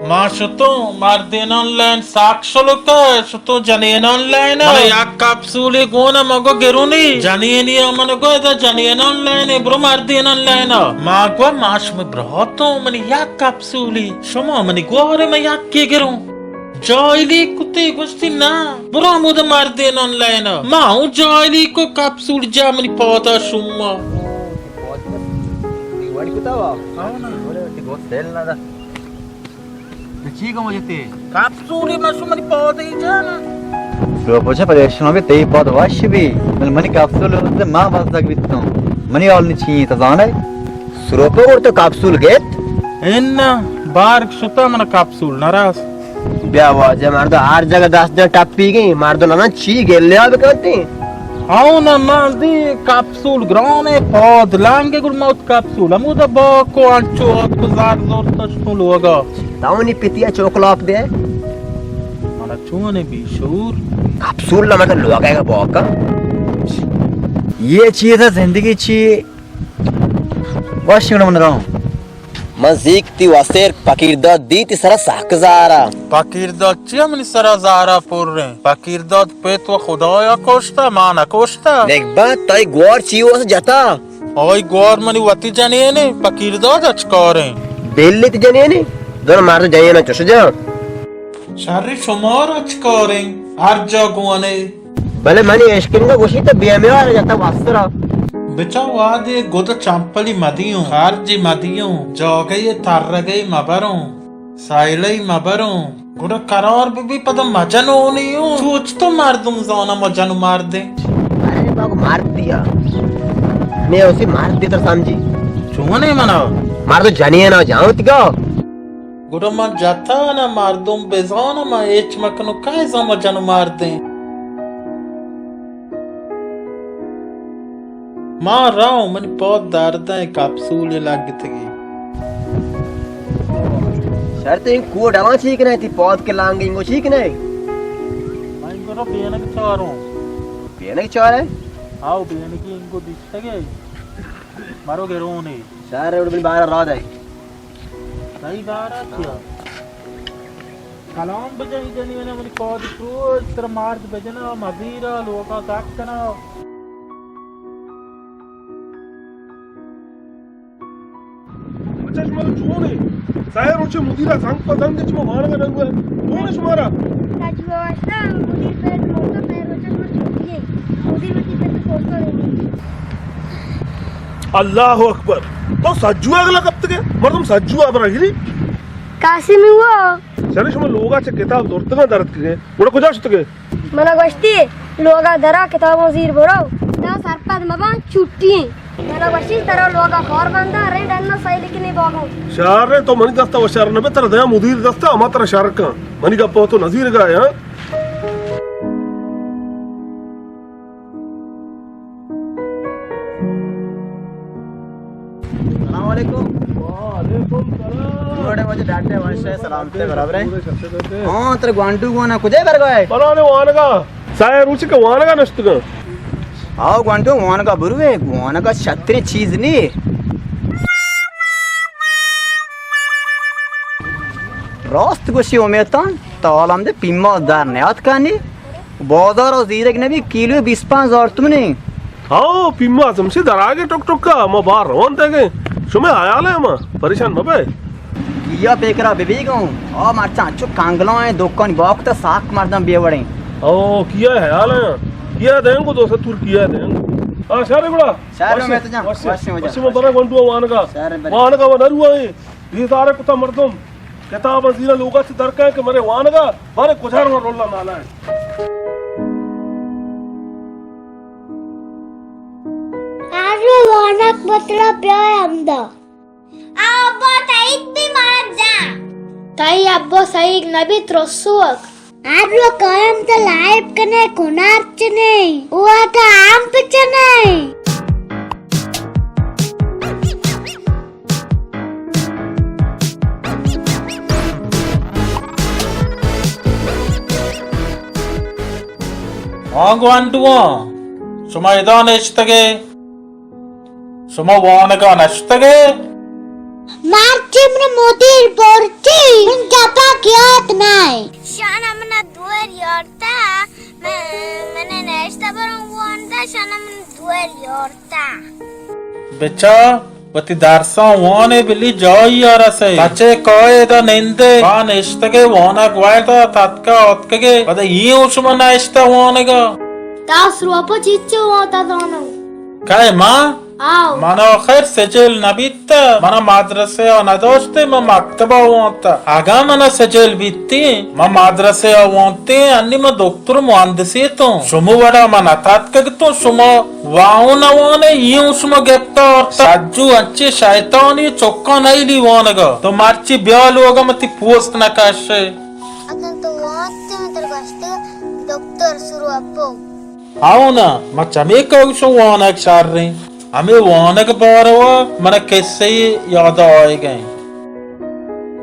ما شتوں مردینان لین ساک شلوکا، شتوں جنینان لین۔ من یک کپسولی گون مگو گرونی، جنینی من گو ادا جنینان لین، برو مردینان لین۔ ما گو ما شمی براتوں، من یک کپسولی، شما منی گوارے، من یکی گروں۔ جاہلی کتے گوشتی نا، برو ہمود مردینان لین۔ ما اوں جاہلی کو کپسول جا منی پادا شما۔ وڑی کتا وا؟ آؤ نا۔ وڑی وڑی گوشت دل نہ دا۔ تو چی گم جتے؟ کپسولی ما شما منی پادا ہی جانا۔ تو پوچھا پریشان بی، تئی پاد وش بی۔ بل منی کپسول ما بزدگ بیتوں۔ منی حال نی چی تو زانے؟ سروپا گڑ تو کپسول گیت؟ انا، بارک شتا من کپسول نراس۔ بیا واجہ مردو ہر جگہ دست دے ٹپی گئی، مردو نہ چی گلیا بکنتی۔ ہاؤ نا مردی کپسول گرانے پاد لانگے گڑ موت کپسول۔ ہمودا باکو انچو آتکو زار زور تشتو لوگا۔ تاونی پتیا چوکلاپ دے۔ منا چونے بی شعور۔ کپسول نہ مکن لوگا گا باکا۔ یہ چیز ہے زندگی چی۔ وش گڑا من رواں۔ من زیک تی واسطے پکیر داد دی تی سرا سک زارا۔ پکیر داد چیا منی سرا زارا پریں؟ پکیر داد پت و خدایا کشتا، ما نہ کشتا۔ نگبت تئی گوار چی وس جتا؟ آئی گوار منی وتی جنینے، پکیر داد اچکاریں۔ بلی تی جنینے؟ دون مردو جنینا چش جا۔ شر شمار اچکاریں، ہر جا گوانے۔ بلے منی اشکنگا گوشی تو بے میار جتا واسرا۔ بچا وادے گد چمپلی مدیوں، خرجی مدیوں، جاگہی ترگی مبروں، سائلئی مبروں، گڑا قرار ببی پدا مجنونیوں۔ سوچ تو مردم زانا مجن و مردیں۔ ارے باگو مرد دیا۔ میں اسی مرد دی تو سمجھی۔ چونے منا؟ مرد جنینا جاؤں تگا۔ گڑا من جتا نہ مردم بزانم، من ہچ مکنو کئے زم جن مردیں۔ ما راو من پاد دردیں کپسول لگتگی۔ شرط این کوڈ الان چی کنئے؟ تی پاد کے لانگ انگو چی کنئے؟ من انگو رو بینگ چاروں۔ بینگ چارے؟ آو بینگی انگو دیشتگے۔ مرو گرونی۔ شہر روڈ بل بارہ را دے۔ تئی بارا چیا؟ کلام بجن جنین منی پاد پروش، ترا مارد بجنا، مزیرا، لوگا گٹ کنا۔ بچہ شما چونے؟ سائے روچے مدیرا زنگ پہ زنگ چما وانگا ننگو ہے۔ چونے شمارا؟ تجوہ واسطہ مدیر پہ موقع پہ روچے شما چھٹی ہے۔ مدیر وتی پہ پوسٹا نہیں۔ اللہ اکبر۔ تو سجو اگلا کپتگے؟ مردم سجو ابرا گری۔ قاسمی وہ۔ شرے شما لوگا چہ کتاب زرتگاں درتکگے؟ گڑا کجا شتگے؟ منا گوشتی لوگا درا کتاباں زیر برو۔ تا سرپد مبان چھٹی ہیں۔ منا گوشتی ترا لوگا کار بندا رے ڈنا سائی لیکن نہیں باگو۔ شر رے تو منی دستا و شر نبے ترا دیا مدیر دستا ہما ترا شر کن۔ منی گپا تو نظیر گا ہے، ہاں؟ السلام علیکم۔ وعلیکم السلام۔ جوڑے واجہ ڈاکٹر وانشاہ سلامتے برابر ہے۔ ہاں، ترے گوانڈو گوانا کجے برگا ہے؟ بلانے وانگا۔ سائے روچ کے وانگا نشتگا۔ آو گوانڈو وانگا بروے، وانگا شتری چیز نی۔ راست گوشی امیتان، تا حال ہم دے پیما در نیات کانی۔ بازار ءَ زیرگ نبی، کیلو بیست پنچ ہزار تومنی۔ ہاو، پیما چمشی دراگے ٹک ٹک ءَ، ما بار روان دگے۔ شمے حیال ہے ما، پریشان مبے۔ کیا پیکرا ببی گوں؟ آ مرچاں چو کانگلائیں دکانی باکتا ساک مردم بے وڑیں۔ او، کیا حیال ہے؟ کیا دیں گو دوست تور کیا دیں گو؟ آ، شہر گڑا۔ شہر میں تو جان، وشے، وشے، وشے۔ وشے میں برا گونڈو وانگا۔ شہر برا۔ وانگا و نروا ہے۔ یہ سارے کتا مردم۔ کتاب زیرا لوگا چہ درکائیں کہ مرے وانگا، بارے کجار ما رولا نالائیں۔ آرو وانگ بتڑا بیا ہمدا۔ آ ابا تئیت بی مار جان۔ تئی ابا سہیگ نبیت رسوک۔ آرو کایم تا لائب کنے کنار چنے۔ او تا آم پچنے۔ ہاں گوانڈواں، شما ادا نشتگے؟ شما وانگا نشتگے؟ مرچی من مدیر برچی، من گپا کیات نائے۔ شانا منا دور یارتا، من، من نشتا برم واندا، شانا من دور یارتا۔ بچا، وتی درساں وانے بلی جائی ء رسے۔ تچے کائے دا نندے، با نشتگے وانگ ویتا تتکا آتکگے، پدا ای اوں شما نشتا وانگا۔ تا سروپا چیچو وانتا دانو؟ کئے ما؟ آو۔ من آخر سجل نبیت، من مدرسے ء نداشتے، من مکتب ء وانتا۔ اگاں من سجل بیتیں، من مدرسے ء وانتیں، انی من دکتر مہندسی توں۔ شما وڑا من نتاتکگ توں، شما واو نوانے، ای اوں شما گپتا آرتا۔ سجو انچے شیطانی چکاں نئیلی وانگا۔ تو مرچی بیا لوگا من تی پوست نکشے۔ اگاں تو وانتے من ترا گوشتے دکتر سرو اپو۔ ہاؤ نا، ما چمے کئوشوں وانگ شریں۔ ہمے وانگ باروا من کسے یاد آئیگ انت۔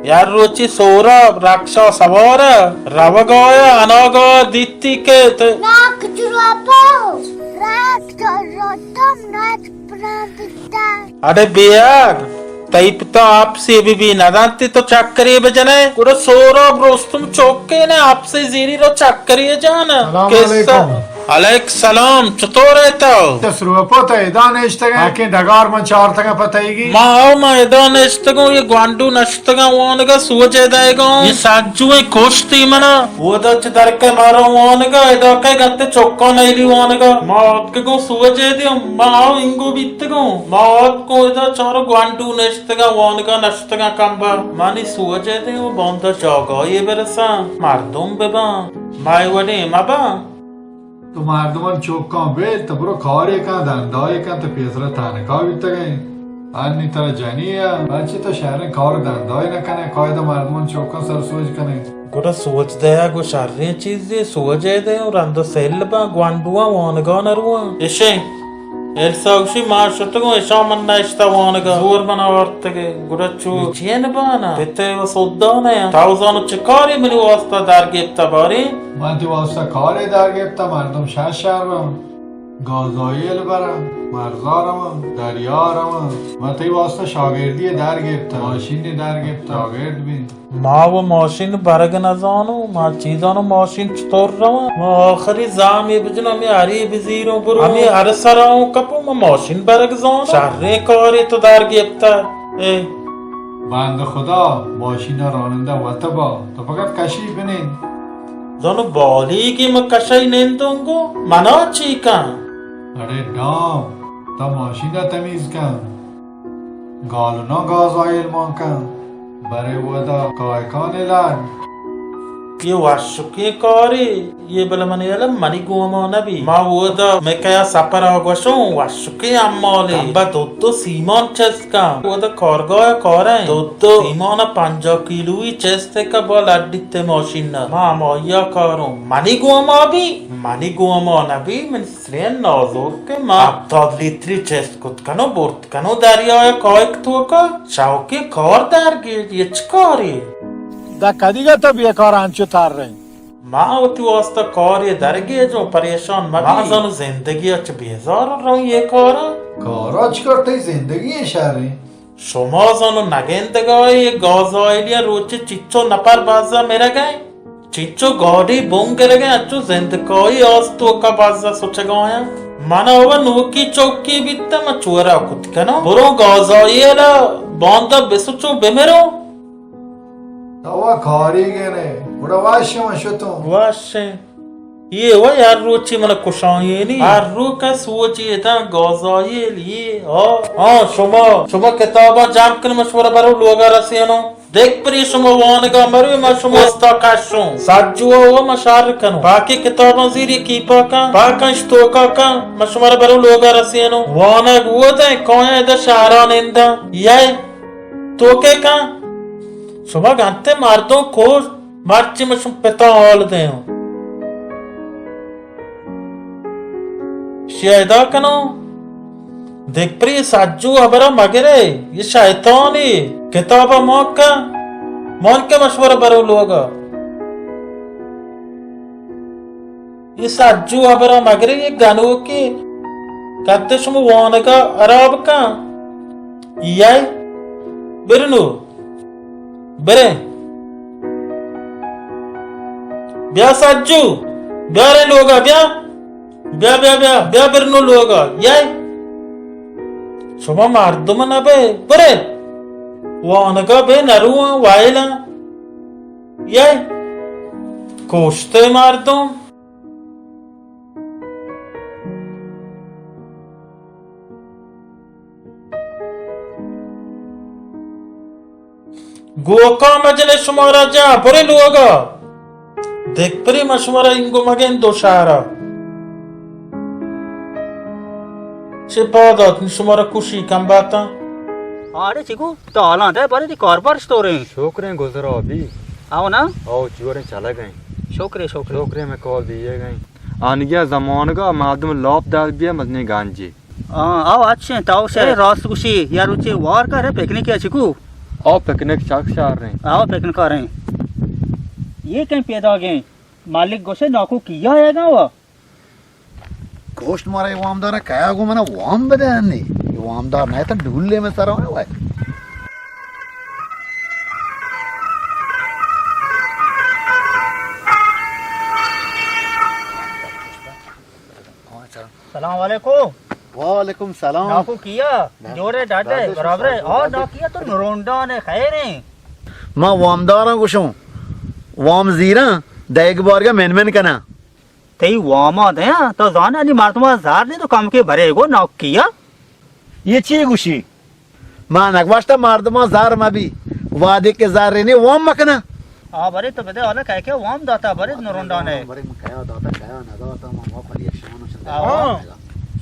یک روچی سورا رکشا سوار روگ آیا، اناگا دیتی کہ ت-، ناک جرابو، رکشا رتم ناک پرابتا۔ اڑے بیگ، تئی پتا اپسے بہ بی، ندانتی تو چکرے بجنے؟ گڑا سوراب رستم چوکے نے اپسے زیری رو چکرے جان۔ سلام کسا؟ علیکم۔ علیک سلام، چطور ہے تو؟ تو سروپو تو ادا نشتگے؟ ہاکیں ڈگار من چارتگا پتائیگی؟ ما او ما ادا نشتگوں، یہ گوانڈو نشتگا وانگا سوج دائیگا۔ یہ سجویں کشتی منا۔ اودا چہ درکے مارا وانگا، ادا کئے گتے چکاں نئیلی وانگا۔ ما آتکگوں سوجے دیوں، ما آو انگو بیتگوں۔ ما آتکوں ادا چارو گوانڈو نشتگاں وانگا نشتگاں کمبا۔ منی سوجے دیوں باندا جاگاہے برساں، مردم بباں، مئے وڑیں مباں۔ تو مردمان چکاں بل، تو برو کارے کن، دندائے کن، تو پیسرا تنکا بیتگئے۔ انی ترا جنی ء، بچے تو شریں کار دندائے نہ کنے، قاعدہ مردمان چکاں سر سوج کنے۔ گڑا سوج دئیگ و شریں چیزے، سوج ء دئے و رند و سل باں، گونڈواں وانگا نہ رواں۔ اشیں، ایلسا گوشی ما شتگوں، اشاں من نہ اشتا وانگا، زور من آورتگے، گڑا چو چین بانا، پتے و سودا نیاں۔ تاو زانو چہ کارے منی واسطہ در گپتا باریں؟ من تی واسطہ کارے در گپتا، مردم شش شہر باں، گازائیل براں، مرزا رواں، دریا رواں۔ من تئی واسطہ شاگردی در گپتا، ماشینے در گپتا، شاگرد بیں۔ ما و ماشین برگ نزانوں، ما چی زانوں ماشین چطور رواں؟ ما آخری زامے بجنوں، ہمے ہرے بزیروں برو، ہمے ہر سراوں کپوں، ما ماشین برگ زانوں؟ شریں کارے تو در گپتہ۔ اے۔ بند خدا، ماشین رانندہ وت با، تو فقط کشی بنند۔ زانو بالیگی ما کشی نندوں گو، منا چی کن؟ اڑے ڈام، تا ماشین تمیز کن۔ گالونا گازائیل مان کن، برے ودا کائکان لڈ۔ یہ وشکیں کارے، یہ بلے من یلہ منی گوما نبی۔ ما ودا مکیا سپر آ گوشوں، وشکیں امالے۔ تمبا دو دو سیمان چست کن۔ ودا کارگاہ کاریں۔ دو دو سیمان پنجاہ کیلویی چست کن با لڈیت ماشین۔ ما ہمایا کاروں۔ منی گوما بی، منی گوما نبی، من سرین نازک کہ ما ہپتاد لیتری چست کت کنوں، برت کنوں دریائے کائک توکا، شوقیں کار درگیج، یہ چہ کارے؟ دا کدیگا تو بیکار انچو تر رہی؟ ما وتی واسطہ کارے درگیجوں، پریشان مبی۔ ما زانو زندگی اچ بیزار رہوں یہ کارا۔ کارا چکر تئی زندگی شریں؟ شما زانو نگندگائے یہ گازائیلیا روچے چچو نپر بازا مرگئے؟ چنچو گاڑی بنگرگیں، انچو زندکائی آس توکا بازا سچگایا۔ من او نوکی چوکی بیتم، چورا کت کناں۔ برو گازائیلا باندا بسچو بمرو۔ تو کاری گنے، گڑا واشیں من شتوں۔ واشیں۔ اے و ہر روچی من کشائینی۔ ہر رو کس سوچی اتاں گازائیل اے۔ ہاں، ہاں، شما، شما کتاباں جمع کن، من شمارا برو لوگا رسینو۔ دگپری شما وانگا مرو، من شما استا کشوں۔ سجو و من شر کنوں۔ باقی کتاباں زیری کیپا کن، پاکن اشتوکا کن، من شمارا برو لوگا رسینو۔ وانگ و دیں، کایاں ادا شہران انداں۔ یے، تو کے کن؟ شما گنتے مردم کوش۔ مرچی من شما پتا حال دیاں۔ شیدا کنو، دگپری سجو ہبرا مگرے، یہ شیطانی کتابا ماکا، مانکا مشورہ برو لوگا۔ یہ سجو ہبرا مگرے، یہ گنوکی کتے شما وانگا عراب کن۔ یے برنو۔ برے۔ بیا سجو، بیا رے لوگا، بیا۔ بیا، بیا، بیا، بیا برنو لوگا۔ یے۔ شما مردم نہ بے، برے۔ وانگا بے نرواں، وائلاں۔ یے۔ کوشتے مردم۔ گوکا مجن شمارا جا، برے لوگا۔ دگپری من شمارا اینگو مگن دو شہرا۔ چہ پاد آتن شمارا کشی کم باتاں۔ آڑے چکو، تو حالاں دے، برے دی کاربار چطوریں؟ شکریں گزرا بی۔ آو نا؟ آو چوریں چلگیں۔ شکرے، شکرے۔ شکریں میں کار دیے گئیں۔ آنگیا زمانگا مردم لاپ در بیا مزنی گنجی۔ آں، آو اچھیں، تاو شے راست گوشی، یا روچے وار کرے پکنک یا چکو؟ آو پکنک چک شار رہیں۔ آو پکنک آ رہیں۔ یہ کہیں پیدا گئیں؟ مالک گوشے ناکو کیا ہے گا وا؟ گوشت مارا یہ وامدار کیا گو منا وام بدے نہیں۔ یہ وامدار نہیں تو ڈھول لے میں سر ہوئے۔ سلام علیکم۔ وعلیکم سلام۔ ناکو کیا؟ جوڑے ڈاڈے برابرے۔ آ ناکیا تو نرونڈان ہے، خیر ہیں؟ ما وامداراں گوشوں، وام زیراں، دیگ بارگا من من کناں۔ تئی واما دیاں، تو زانے انی مردماں زار نہیں تو کم کے بھرے گو ناکیا۔ یہ چی گوشی؟ ما نگوشتہ مردماں زر مبی، وہدے کہ زر نی وام مکنہ۔ آ برے تو بدے حالا کئے کہ وام داتا برے نرونڈانے۔ برے من کیا داتا، کیا نہ داتا، ما ما پریشان شدہ۔ ہاں،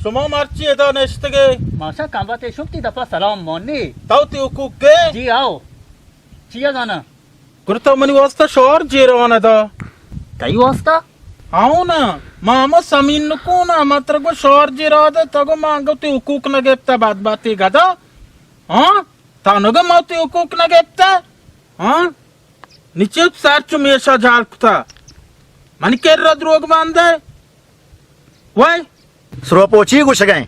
شما مرچی ادا نشتگے؟ ماشا کمبا تے شب تی دپا سلام مانی۔ تو تی حقوق کے؟ جی آؤ۔ چیا زانا؟ گڑا تو منی واسطہ شارجے روانہ دا۔ تئی واسطہ؟ آؤ نا، ما ہما سمین نکونا، ما ترا گو شارجے را دے، تا گو ما انگو تی حقوق نہ گپتا، بدبختی گدا۔ ہاں؟ تا نگو ما تی حقوق نہ گپتا؟ ہاں؟ نی چپ سر چو میشا جال کتا۔ منی کرا دروگ باندے۔ وای۔ سروپو چی گوشگئے؟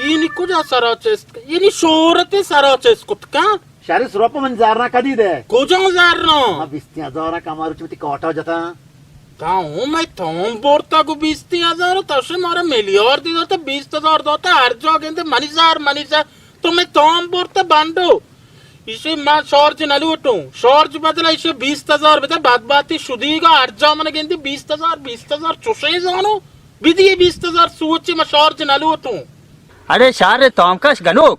اینی کجا سرا چست؟ اینی شہرت سرا چست کت کن؟ شری سروپو من زرنا کدی دے؟ کجا زرنا؟ ما بیستی ہزار کمارو چوتی کاٹا جتا۔ تا ہوں میں تام برتا گو بیستی ہزار، تا شے مارا میلیاردی داتا، بیست ہزار داتا، ہر جا گندے منی زر، منی زر۔ تو میں تام برتا بانڈو۔ ایشی من شارج نہ لوٹوں، شارج بدل ایشی بیست ہزار بدے، بدبختی شدیگا ہر جا من گندی بیست ہزار، بیست ہزار چوشیں زانو، بدیے بیست ہزار سوچی من شارج نہ لوٹوں۔ اڑے شہر تامکش گنوک۔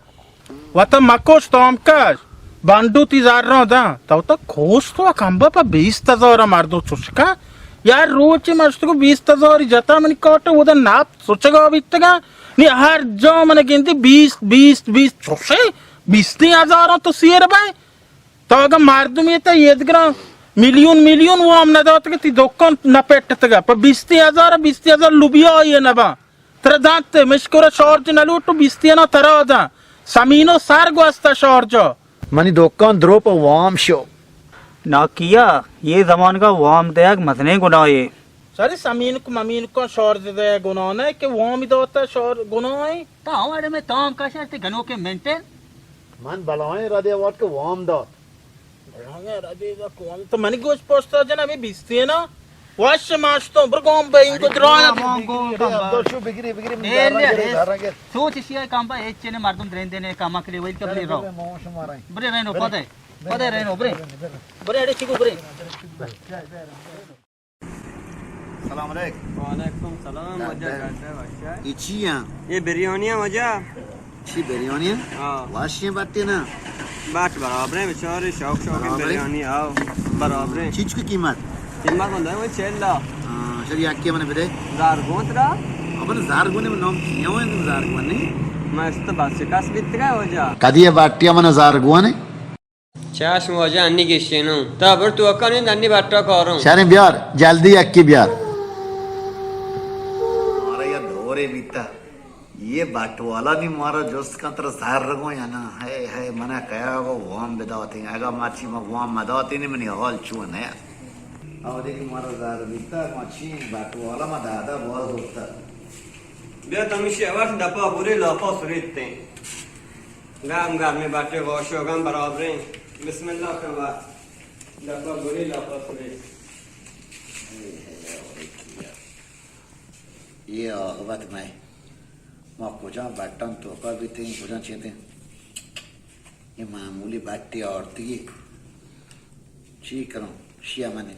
وتا مکوش تامکش، بانڈو تی زراں داں، تو تو کوش تو کمبا پہ بیست ہزار مردو چوشکا، یار روچی مشتگو بیست ہزار جتا منی کاٹو ودا ناپ سوچگا بیتگا، نی ہر جا من گندی بیست، بیست، بیست چوشے، بیستی ہزاراں تو سیر بئے۔ تو اگاں مردمے تہ ایدگراں میلیون میلیون وام نہ داتگ، تی دکان نہ پٹتگ، پہ بیستی ہزار، بیستی ہزار لوبیا آئی نہ باں۔ ترا دانت مشکورا شارج نہ لوٹو، بیستی انا ترا داں۔ سمینو سر گوستا شارجا۔ منی دکان درو پہ وام شو۔ ناکیا، یہ زمانگا وام دیگ مزنیں گناہے۔ سر سمینک ممینکاں شارج دئے گناہ نہ کہ وامی داتا شار گناہ ایں۔ تا ہمارے میں تام کشر تے گنوکے مینٹین۔ من بلائیں ردے وارت کہ وام دات۔ بلائیں ردے دا کوام تو منی گوش پوستا جن ہمیں بیستی نا۔ واش ماشتوں برگوم بے ان کو درایا۔ بگری بگری بگری۔ سوچ شیئے کام با ایچ چنے مردم درین دینے کام کلی ویل کبلی رو۔ برے رینو پدے۔ پدے رہنو، برے۔ برے، اڑے چیکو برے۔ سلام علیکم۔ وعلیکم سلام، ڈاکٹر۔ واجہ ڈاکٹر بادشاہ۔ یہ چی ہیں؟ یہ بریانی ہے واجہ۔ چی بریانی ہیں؟ ہاں۔ واشی ہیں بٹے نا؟ بٹ برابر ہیں بیچارے، شوق شوق ہیں برابر ہیں؟ بریانی، ہاں، برابر ہیں۔ چیچ کی قیمت؟ قیمت بندہ ہے وہ چل لاکھ۔ ہاں، چل یہ اکی من بدے۔ زار گون ترا؟ اپن زار گون میں نام کیا ہوئے تم زار گون نہیں؟ میں اس تو بس کس بیت گئے واجہ۔ کدی یہ بٹیا من زار گون ہے؟ چشم واجہ، انی گشینوں۔ تا بر تو اکا نند، انی بٹا کاروں۔ شریں بیار، جلدی یکی بیار۔ مارا یا دورے بیتا۔ یہ بٹ والا نی مارا جست کن ترا زر گوں یا نا؟ ہے، ہے، منا کیا گو وام بداتیں۔ اگا مرچی ما وام مداتیں نی منی حال چون ہے؟ او دیکھ مارا زر بیتا، ما چی بٹ والا ما دادا باز ہوتا۔ بیا تمیشی اوش دپا بوری لاپا سریتیں۔ گرم گرمیں بٹے واشوگاں برابریں۔ بسم اللہ کن وا۔ دپا گوری لاپا سوری۔ اے عاقبت مئے۔ ما کجا بٹاں توکا بیتیں، کجا چیتیں؟ یہ معمولی بٹے آرتگی۔ چی کروں؟ شیا منی۔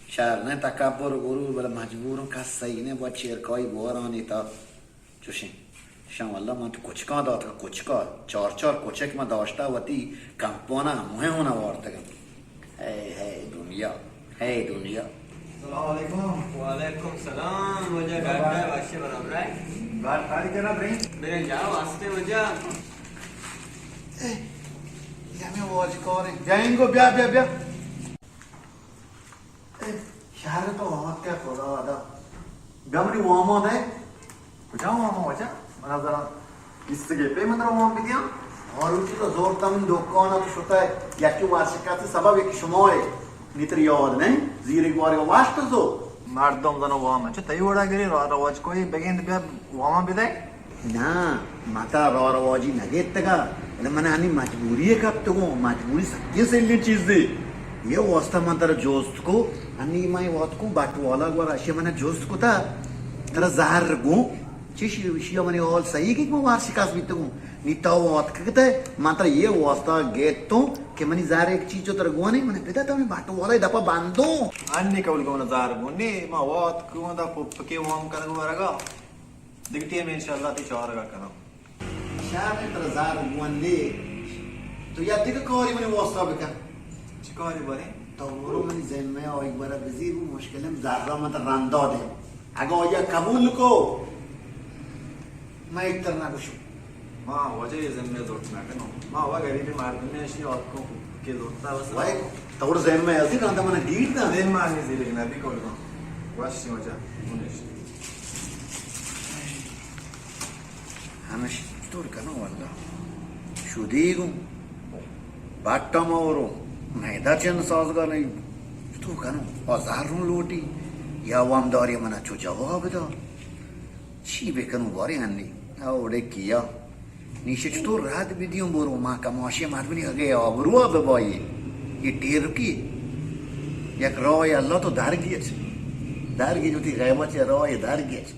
شر نہ تکبر و غرور، بلے مجبوروں کس صحیح نہ با چیرکائی بورانی تا۔ چوشیں۔ شاں واللہ من تو کچکاں داتگ، کچکا، چار چار کچک من داشتہ وتی کمپانا ہموہیں ہونا وارتگ۔ ہے، ہے دنیا، ہے دنیا۔ السلام علیکم۔ وعلیکم سلام، واجہ ڈاکٹر بادشاہ برابر ہے؟ بات کاری کرنا بریں؟ بریں جا واسطے واجہ۔ اے، یہ ہمیں واج کار ہیں۔ جائیں گو، بیا، بیا، بیا۔ اے، شہر تو آتکہ خدا دا۔ بیا منی واما دے۔ کجا واما واجہ؟ منا ذرا بیست گپے من ترا وام بدیاں۔ آ روچی تو زور تم دکان تو شتا ہے۔ یکی ورشکست سبب یکی شما ہے۔ نی تر یاد نہیں؟ زیر ایک بار واشت زو۔ مردم زنو وام چہ تئی وڑا گری را رواج کوئی بگند بیا واما بدے۔ ناں، ما ترا راہ رواجی نہ گیتگا، بلے من انی مجبوری ء کپتگوں، مجبوری سکیں سلیں چیزے۔ یہ واسطہ من ترا جوست کو، انی من وات کو بٹ والا گورا، اشی من جوست کتا، ترا زہر گوں، چی شی، شی منی حال صحیح کہ من وار شکاس بیتگوں۔ نی تو وات کتے، من ترا یہ واسطہ گیتوں کہ منی زہر ایک چیز جو ترا گونے، من پتا تو بٹ والا دپا بندوں۔ انی قبول کو من زہر گوں، نی ما وات کو دا پپ کے وام کنگ ورگا۔ دگہ ٹیم انشاءاللہ تئی چارگ ء کناں۔ شر انت ترا زر گون نے۔ تو یا دگہ کاری منی واسطہ بکن۔ چی کاری باریں؟ تو برو منی ذمہ ء آئی گورا بزیر، گوں مشکل انت، زر من ترا رندا دیں۔ اگاں آئی ء قبول کو، من ایتر نہ گوشوں۔ ما واجہ یہ ذمہ زرت نہ کنوں۔ ما وا غریبی مردمی اشی آت کو کہ زرتا بس۔ وای، تو ذمہ ازی رندا من گیر داں۔ ذمہ انی زیر نبی کول داں۔ واشی واجہ، اونش۔ ہمش چطور کنوں واللہ؟ شدیگوں، بٹا موروں، میدہ چن سازگار نہیں۔ چطور کنوں؟ آ زہروں لوٹی، یا وامداری منا چو جواب دا۔ چی بکنوں بارے ہنی؟ اوڑے کیا؟ نیشہ چطور رد بدیوں برو، ما کماشی مردمنی اگے آبروا ببائی۔ یہ ٹیرکی، یک راہ اللہ تو درگیچ۔ درگیچ وتی غیبت چہ راہ درگیچ۔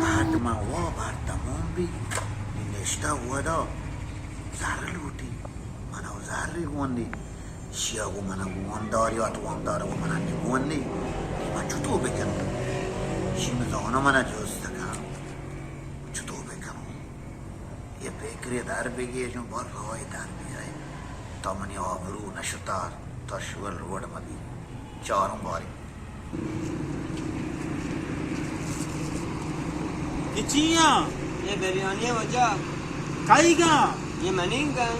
بہت من وا بار تمام بی، نی نشتہ ودا زر لوٹی، منا زر گوندی، شیا گو منا گونداری آت، گوندار گو منا نگوندی، نی من چطور بکنم؟ شی من زانا منا جوست کن، چطور بکنم؟ یہ پیکرے در بگیجوں، بر راہ در بیائے۔ تا منی آبرو نشتار، تا شور روڈ مبی۔ چاروں باری۔ یہ چی آں؟ یہ بریانی واجہ۔ کئی گاں؟ یہ منینگ آں۔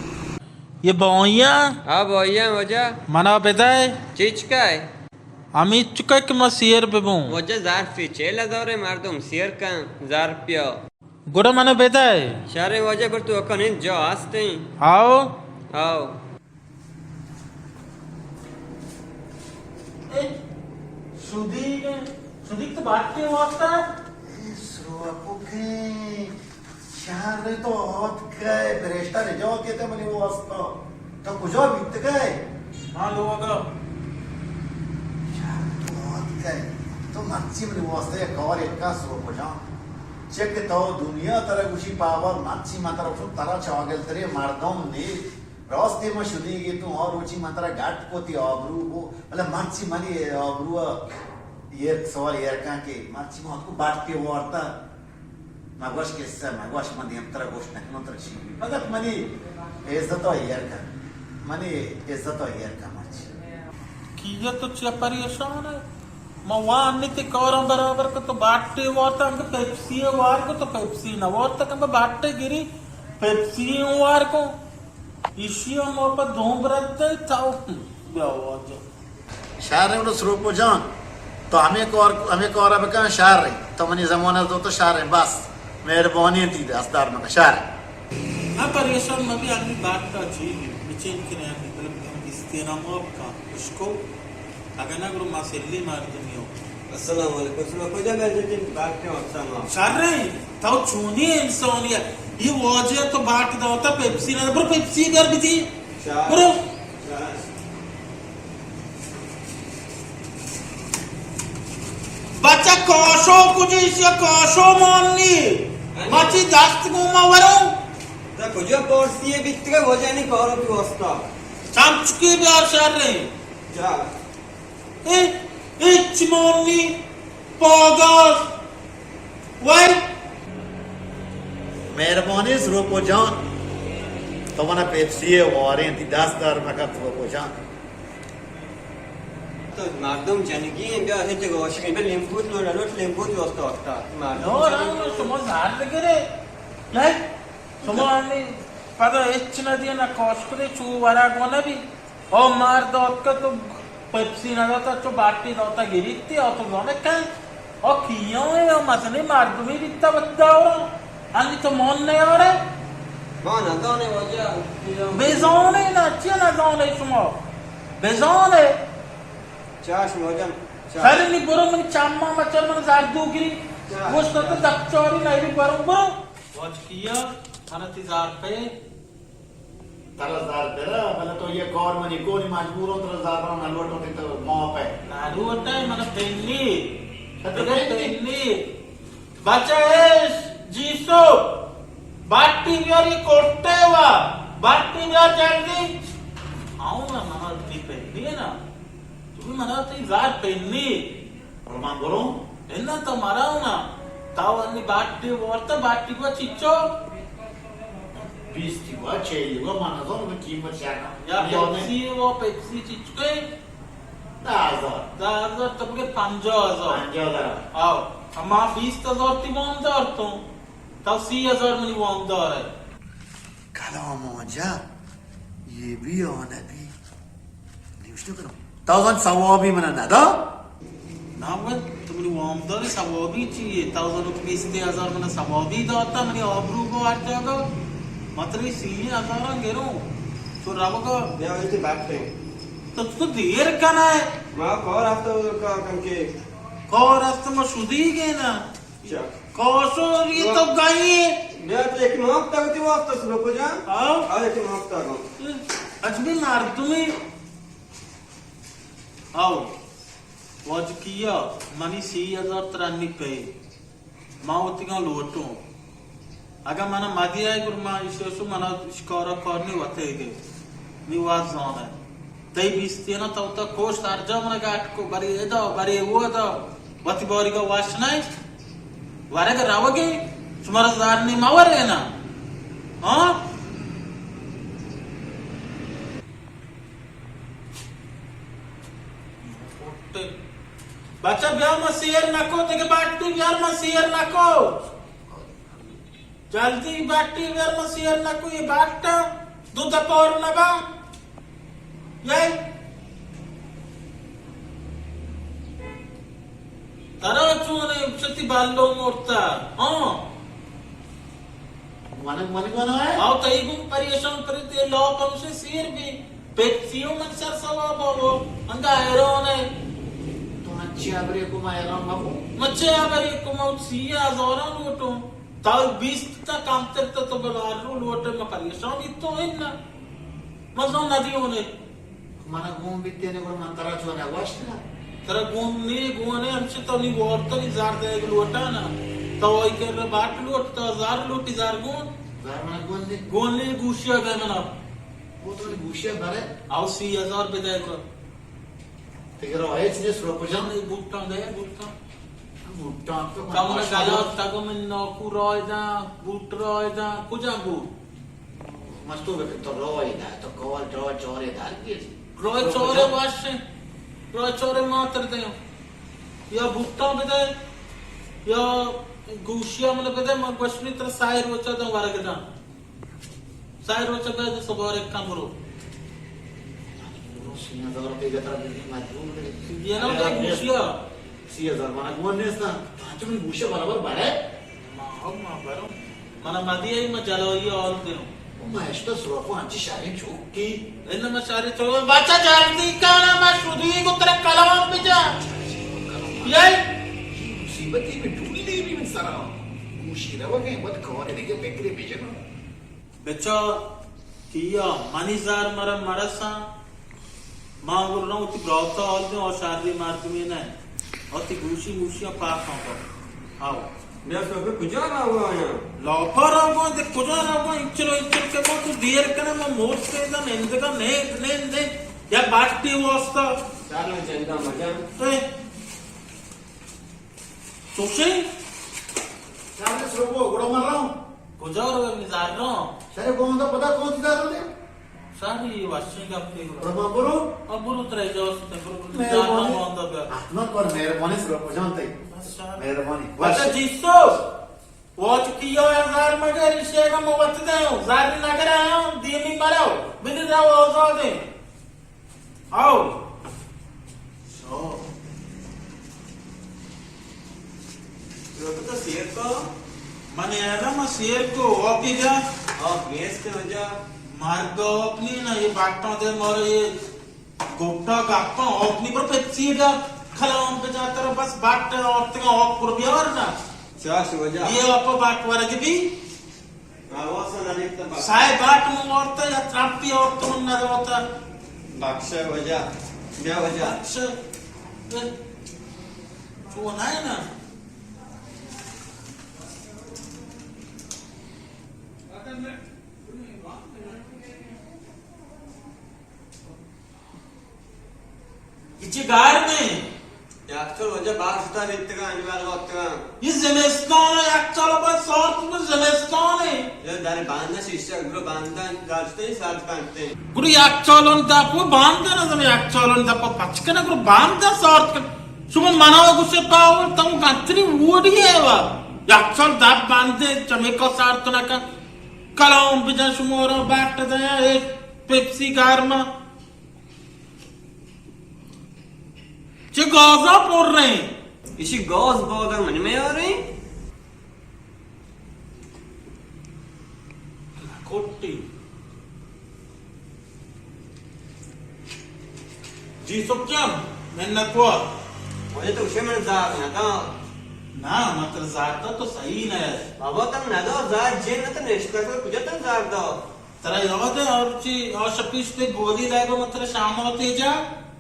یہ بائیاں؟ ہاں، بائیاں واجہ۔ منا بدئے۔ چیچکا ہے؟ ہمے چکا کہ ما سیر ببوں۔ واجہ ظرفی چل ہزار مردم سیر کن، ظرف پیا۔ گڑا منا بدئے۔ شریں واجہ، بر تو اکن انت جا ہستیں۔ آؤ۔ آؤ۔ اے، شدیگ، شدیگ تو بات کے واسطہ؟ اے سروپکیں شہر تو آتکئے، پرشتہ نجات دیتے منی واسطہ۔ تو کجا بیتگئے؟ ہاں لوگا۔ تو مرچی منی واسطہ یک کارے بکن سروپ جان۔ چہ کہ تو دنیا ترا گوشی پاور، مرچی من ترا گوشم، ترا چاگل تریں مردم نے۔ راستی من شدیگی تو آ روچی من ترا گٹ کو، تی آبرو کو، بلے مرچی منی آبرو ءَ ایر سوال ایر کن کہ مرچی من اتکو بٹ کے وارتا۔ مگوش کسہ، مگوش، من دیم ترا گوشت نکنم ترا چی بی۔ فقط منی عزت ءَ ایر کن۔ منی عزت ءَ ایر کن مرچی۔ کیت تو چیا پریشان ئے؟ ما وان نی تی کاراں برابر کن، تو باٹے وارتا، انگہ پیپسی وار کن، تو پیپسی نہ وارتا، انگہ باٹے گری، پیپسی وار کن۔ ایشی ءَ ما پہ دوں برت دئے، تو بیا واجہ۔ شر انت سروپو جان، تو ہمے کار، ہمے کار ءَ بکن، شر انت۔ تو منی زمانہ ءَ تو، تو شر انت، بس۔ مہربانی انت، تی دست درد مکن، شر انت۔ نہ پریشان مبی، انی باٹا چی بی، بچین کنے انی، بلے ہم استینا ما بکن، اشکو، اگہ نہ گڑا ما سلی مردمی ہوں۔ السلام علیکم۔ سروپو جان، میں جن باٹے وقتا ما۔ شر انت، تو چونی انسانی ئے؟ یہ واجہ تو باٹ داتا پیپسی نہ، برو پیپسی در بیتی۔ شر۔ برو۔ شر۔ بچہ کاشو کجی، ایشی ءَ کاشو مانی۔ انی۔ مچی دست گوں ما ورو۔ تا کجا پارسی ئے بیتگے واجہ، نی کارو تو واسطہ۔ چمچکی بیار شر انت۔ جا۔ اے، ہچ مانی۔ پاگل۔ وای۔ مہربانی سروپو جان، تو منا پیپسی ءَ واریں، تی دست درد مکن سروپو جان۔ تو مردم جنگی انت، بیا ہچ گوشگی، بیا لیمبو لوٹ، لوٹ لیمبو دوست وقتا۔ مردم نو، جنگی۔ نو، شما زہر بگرے۔ لے، شما ہمیں پدا ہچ نہ دیے، نہ کاش کرے، چو ورگ و نہ بی۔ او مرد آتکہ تو پیپسی نہ داتا، چو باٹی داتا گریتی، او تو زانے کن۔ او کیوں ہے، او مزنی مردمی بیتا وتی دورا۔ انی تو من نیارے؟ ما نزانے واجہ، کیوں؟ بزانے نا، چی نزانے شما؟ بزانے۔ چاش واجہ، چاش۔ سر نی برو من چاما مچر من زردو گری۔ چاش۔ گوشت تو دپ چاری نہ بی برو، برو۔ واجہ کیا، منا تی زار پہ۔ ترا زار پہ را، بلے تو یہ کار منی کونی مجبوروں ترا زار پہ نہ لوٹوں تی تو ما پہ۔ نہ لوٹے، منا پینی۔ اچھا، تو منا پینی؟ پینی۔ بچہ ایش، جیسو، باٹی بیاری کوٹے وا، باٹی بیار جلدی۔ آؤں نا، منا تی پینی ہے نا۔ تو بھی منا تی زار پینی۔ اور من بروں؟ اناں تو مرو نا۔ تو انی باٹی وارتا، باٹی کو چچو؟ بیستی وا، چیلی وا، من نزانم قیمت چقدر۔ یا یاد نہیں۔ پیپسی وا، پیپسی چچو کے؟ دہ ہزار۔ دہ ہزار تو بگے پنجاہ ہزار۔ پنجاہ ہزار۔ آؤ، اما بیست ہزار تی وامدار تو۔ تو سی ہزار منی وامدار ہے۔ کلام آجا، یہ بھی آ نبی۔ نوشتہ کنم۔ تو زان ثوابی منا ندا؟ نا بابا، تو منی وامدار ثوابی چیے؟ تو زان بیست ہزار منا ثوابی داتا، منی آبرو کو ہر جاگہ۔ مطلب سی ہزار گرو۔ تو روگا۔ بیا ویسے بات کریں۔ تو تو دیر کنا ہے۔ ما کار ہفتہ کا کن کے۔ کار ہفتہ ما شدی گے نا۔ چا۔ کاشو، یہ تو گئی۔ بیا تو یکی ماپ تاگو تی واسطہ سلوکو جان۔ ہاں۔ آ یکی ماپ تاگو۔ اجمی مردمی۔ آؤ۔ واجہ کیا، منی سی ہزار ترا نی پہ۔ ما وتیگاں لوٹوں۔ اگاں منا مدی آئی گڑا ما ایشی شو منا شکارا کار نی وتے گے۔ نی وات زانے۔ تئی بیستینا تو تا کوشت ہر جا منا گاٹ کو، برے ادا، برے اودا۔ وتی باریگا وش نہ انت؟ ورگ روگے؟ شمارا زار نی مورے نا؟ ہاں؟ بچہ بیا ما سیر نکو، دگہ باٹی بیار ما سیر نکو۔ جلدی باٹی بیار، من سیر نکو، یہ باٹا دو دپور نبا۔ یای۔ ترا چون ہے، چتی بالو مرتا۔ ہاں۔ من، من، من ہے؟ آؤ، تئی گم پریشان کرتے، لو پمشے سیر بھی۔ پیپسیو من سر سوا بابو، انگا حیران ہے۔ تو مچے ابرے کو ما حیران بابو؟ مچے ابرے کو ما سی ہزاراں لوٹوں۔ تو بیست تا کمتر تا تو بلار رو لوٹے، ما پریشان تو ہے نا۔ مزو ندیونے۔ منا گون بیتے نے گڑا من ترا چو نہ گوشت نا۔ ترا گون نی، گون نی، ہمشہ تو نی وارتا نی زار دے لوٹا نا۔ تو آئی کر باٹ لوٹ، تو زار لوٹی، زار گون۔ زار منا گون دے۔ گون نی، گوشیا دے منا۔ وہ تو گوشیا بھرے۔ آو سی ہزار بدے کو۔ تگرا ہچ نیست، رو کجا؟ نی، بوٹاں دے، بوٹاں۔ بوٹاں تو من کم ماشاءاللہ۔ گلا تگو من ناکو رائے داں، بوٹ رائے داں، کجا بوٹ؟ مستو بکن تو رائے دا، تو کال رائے چارے دار گیت۔ رائے چارے واشیں، رائے چارے ماتر دیں۔ یا بوٹاں بدے، یا گوشیا من بدے، من گوشنی تر سائے روچا داں ورگ داں۔ سائے روچا بیا تو سبارے کم برو۔ برو سی ہزار روپے گترا بگی مجبور بگی۔ یہ نا ارے تو یار، گوشیا۔ سی ہزار منا گون نیستاں۔ پانچ من گوشیا برابر بڑے۔ ما ہم ما برو۔ منا مدی ای ما جلوی آل دیوں۔ او ما اشتا سروپو انچی شریں چوکی۔ ان ما شریں چوکی۔ بچا جلدی کانا ما شدی کو ترا کلام بجا۔ یہ مصیبتی میں ڈولی بھی من سرا۔ گوشی روگیں، بد کار دیگه فکر بجنو۔ بچا کیا منی زار مرا مرساں، ما گل رہاں وتی براتا حال دیں، اور شادی مردمی نہ، اور تی گوشی موشیاں پاک ہاں پر۔ آو۔ بیا سوبے کجا رہا آیا؟ لاپا رہا، دے کجا رہا، انچلو انچل کے تو دیر کنے، میں موت سے دا نندگا، نیند، نیند، نیند، یا باٹی واسطہ۔ چار میں چندہ مجا۔ اے۔ چوشیں؟ چارلس روبو، گڑا من رہوں۔ کجا رو، نزار رو؟ شرے بوندا پدا کون سی دار دے؟ شاری وشیں گپے گڑا۔ برو، برو۔ آ، برو ترے جا ستے، برو، برو۔ مہربانی۔ نزار رو بوندا بیا۔ حتما کر، مہربانی سر کجان تئی۔ بس شار۔ مہربانی۔ اچھا، وش۔ جیسو۔ واچ کیا ہے زار مگر، اشے کا موت دے ہوں۔ زار نگر آیا ہوں، دیمی مرو۔ بدی داو آزادیں۔ آؤ۔ سو۔ تو تو سیر کو؟ من یادا ما سیر کو، آپ ہی جا۔ آپ گیس کے وجہ۔ مرگ آپ نہیں نا، یہ باٹا دے مارے، یہ گوٹا گپا آپ نہیں، پر پیپسی جا۔ کلام پہ جاتا رہا، بس باٹا اور تنگا آپ پر بیار نا۔ چاش وجہ۔ یہ آپ باٹ ورگ بھی۔ سائے باٹ من وارتا یا ترمپی آورت من نداتا۔ بخشہ وجہ۔ بیا وجہ۔ بخشہ۔ اے، چون ہے نا؟ اچی گار میں۔ یکچال وجہ باز شتا ریتگاں، انوار وقتگاں۔ یہ زمستان ہے، یکچال بس سارت میں زمستان ہے۔ یہ داری باندہ شیشہ، گرو باندہ داشتے سارت کنتے۔ گرو یکچالون دپو باندہ نہ زمین، یکچالون دپو پچ کنا، گرو باندہ سارت کن۔ شما منا گوشے پاور تم گنتری ووڈی ہے وا۔ یکچال دپ باندے چمیکا سارت نہ کن۔ کلام بجن شما را بٹ دیا، اے پیپسی گرما۔ چہ گازا پر رہے؟ ایشی گاز باگا من میاریں۔ کھٹی۔ جی سکھ جان، منت وا۔ مجھے تو اسے من زار نہ دا۔ نا، مطلب زار دا تو صحیح نہ ہے۔ بابا تم نہ دا، زار جن نہ تو نشتہ کر، کجا تم زار دا؟ ترا یاد ہے، اور چی، اور شپیش تے گولی لے گو متر شام ہوتے جا؟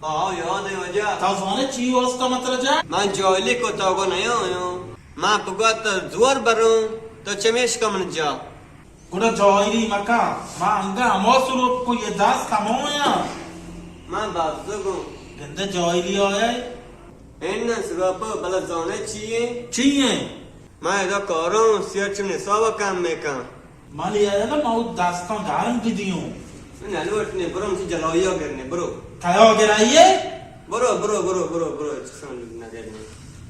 ہاں، یاد ہے وجہ۔ تا زانے چی واسطہ متر جا؟ من جاہلی کو تو کو نہیں ہویوں۔ من پگا تو زور بروں، تو چمیش کا من جا۔ گڑا جاہلی مکا، ما انگا ہما سلوک کو یہ دست ہمو یا۔ من بازگوں۔ گندے جاہلی آیا ہے۔ این سلوک بلا زانے چی ہے؟ چی ہے؟ من ادا کاروں، سیٹ چون حساب کم میکن۔ من یارا ما او دستاں گرم بدیوں۔ نلوٹ نے، برو مچی جلاویا گرنے، برو۔ کیا گرائیے؟ برو، برو، برو، برو، برو، چسان نگرنے۔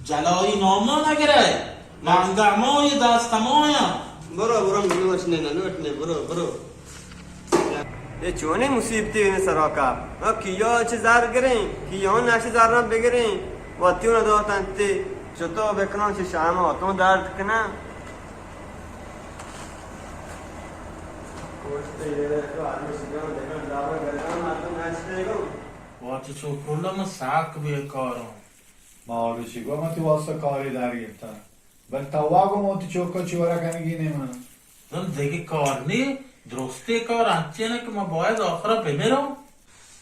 جلاوی ناما نگرائے۔ مانگا مو یہ دست مو یا۔ برو، برو، نلوٹ نے، نلوٹ نے، برو، برو۔ اے چونیں مصیبتے نے سرا کا؟ ما کیا چہ زر گریں، کیا نہ چہ زر بگریں، وتیوں نہ داتنتے، چتو بکناں چہ شام اتوں درد کناں۔ واچ چوکولا ما ساک بیکاروں۔ ما آروچی گو ما تی واسطہ کاری داری گپتا۔ بل تو وا گو ما تی چوکا چی ورا کنگی نے من۔ من دگہ کار نی، درستے کار انچے نہ کہ ما باید آخرا بمیروں۔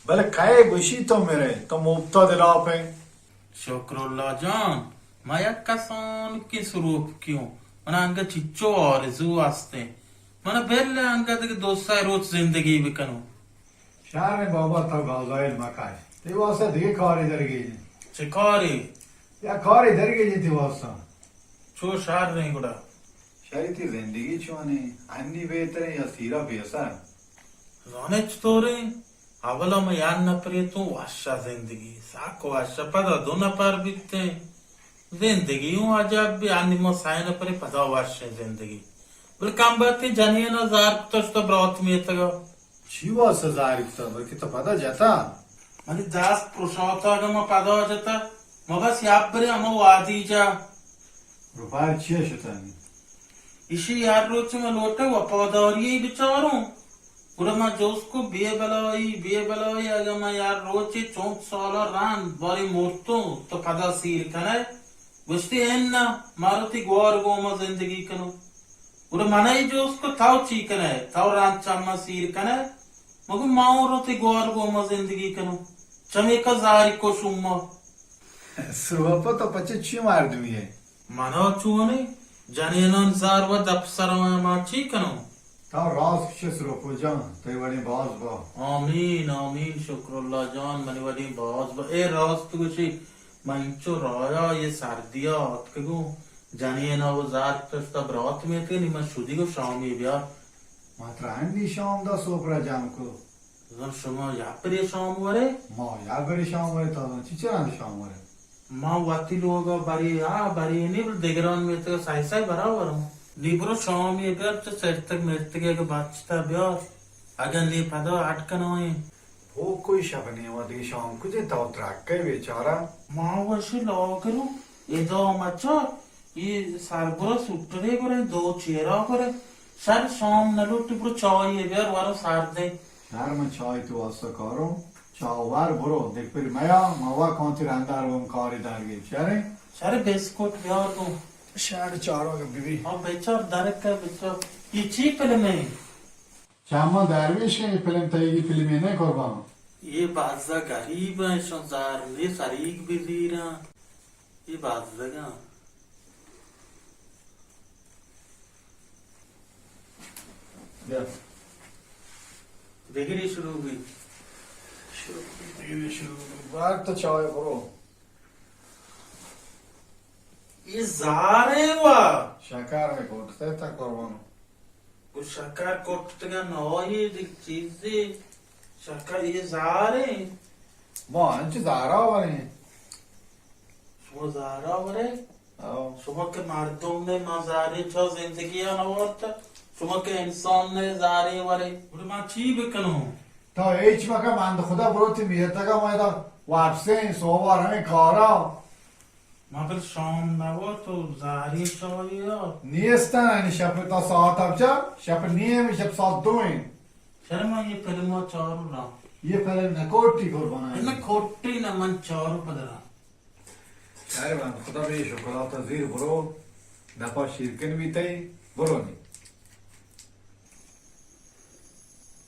بلے کئے گوشی تو مرے، تو مبتا دلاپ ہے۔ شکر اللہ جان، ما یک کسانکیں سروپکے اوں، منا انگت چچو آرزو ہستیں، منا بل انگت دگہ دو سئے روچ زندگی بکنوں۔ شر ایں بابا، تو گازائل مکش، تئی واسطہ دگہ کارے درگیجیں۔ چہ کارے؟ یا کارے درگیجیں تئی واسطہ۔ چو شر ایں گڑا؟ شری، تئی زندگی چونیں؟ انی بہتریں یا سیرا پیسر؟ زانے چطوریں؟ اولا من یک نپرے اتوں، وش ء زندگی، سک وش ء، پدا دو نپر بیتیں، زندگی اوں عجب بی، انی ما سئے نپریں، پدا وشیں زندگی۔ بلے کمبختی جنین ء زار کتش تو برات میتگ ء۔ چی واسطہ زار کتگ؟ بلکہ تو پدا جتا؟ منی دست پرشاتگ، من پدا جتا۔ ما بس یک برے ہما وادی جا۔ روپار چیا شتانی؟ ایشی ہر روچ من لوٹے وفاداری بچاروں۔ گڑا من جست کو، بے بلائی، بے بلائی، اگاں من یک روچے چنت سالا رند بارے مرتوں، تو پدا سیر کنئے؟ گوشتی، اناں، من وتی گوار گوما زندگی کنوں۔ گڑا من ای جست کو، تو چی کنئے؟ تو رند چہ من سیر کنئے؟ من گو، من اوں وتی گوار گوما زندگی کنوں۔ چمیکا زاری کو شما۔ سروپا، تو پچے چی مردمی ئے؟ منا چونیں؟ جنینان زار و دپ سر ما چی کنوں؟ تو راست گشے سروپو جان، تئی وڑیں باز با۔ آمین، آمین، شکر اللہ جان، منی وڑیں باز با۔ اے راست گوشی، من انچو رایا یہ سردیا آتکگوں، جنینا و زار کتشتا برات میتگنی، من شدی گو شامی بیار۔ ما ترا ہنی شام دا سوپرا جام کو۔ زن شما یا پرے شام ورے؟ ما یا پرے شام ورے، تا زن چی چرا شام ورے؟ ما وتی لوگا برے آ برے نی، بل دگران میتگا سائی سائی برابر ہوں۔ نی برو شامی بیار، چہ سرتگ مرتگے اگہ بچتا بیار، اگہ نی پدا اڈ کنائیں۔ ہو کوئی شپ نیما دی شام کجے تو ترکے بیچارہ؟ ما وشی لاگرو، ادا مچا، یہ سرگرا سوٹرے گرے، دو چیرا گرے، شر شام نلوٹی، برو چائے بیار، ورو سردے۔ شر من چائے تو واسطہ کاروں، چاور برو، دیکھ پر میا، ما وا کانتی رندار گم کاری دارگی، شریں؟ شر بسکوٹ بیار گو۔ شر چارو گبی۔ ہاں بیچار درک ہے بیچار۔ یہ چی فلم ہے؟ چاما درویش ہے، یہ فلم تیگی فلمی نہیں قربان۔ یہ بازا غریب ہیں، شان زار نے سریگ بزیرا۔ یہ بازگاں۔ بیا۔ بگری شروع بی۔ شروع بی، بگری شروع بی۔ بار تو چائے برو۔ یہ زارے وا۔ شکر میں کوٹتے تا قربانو۔ گو شکر کٹتگا نائی دگہ چیزے۔ شکر یہ زاریں۔ ما انچ زارا وریں۔ شما زارا ورے؟ او۔ شما کہ مردم نے، ما زارے چا زندگی نہ ورت۔ شما کہ انسان نے زارے ورے۔ گڑا ما چی بکنوں؟ تو ہیچ مکن، بند خدا برو تی میتگا، ما ادا واپسیں، صحبا رمیں کارا۔ ما بل شام نوا تو زاری چائی ء۔ نیستن، یعنی شپ تا ساعت اب چا؟ شپ نیم، شپ ساعت دو ہیں۔ شر ما یہ فلم چارو نا۔ یہ فلم نہ کوٹی قربان ہے۔ نہ کوٹی نہ من چارو پدرا۔ شر من خدا بے شکلات زیر برو، دپا شیرکن بھی تئی، برو نی۔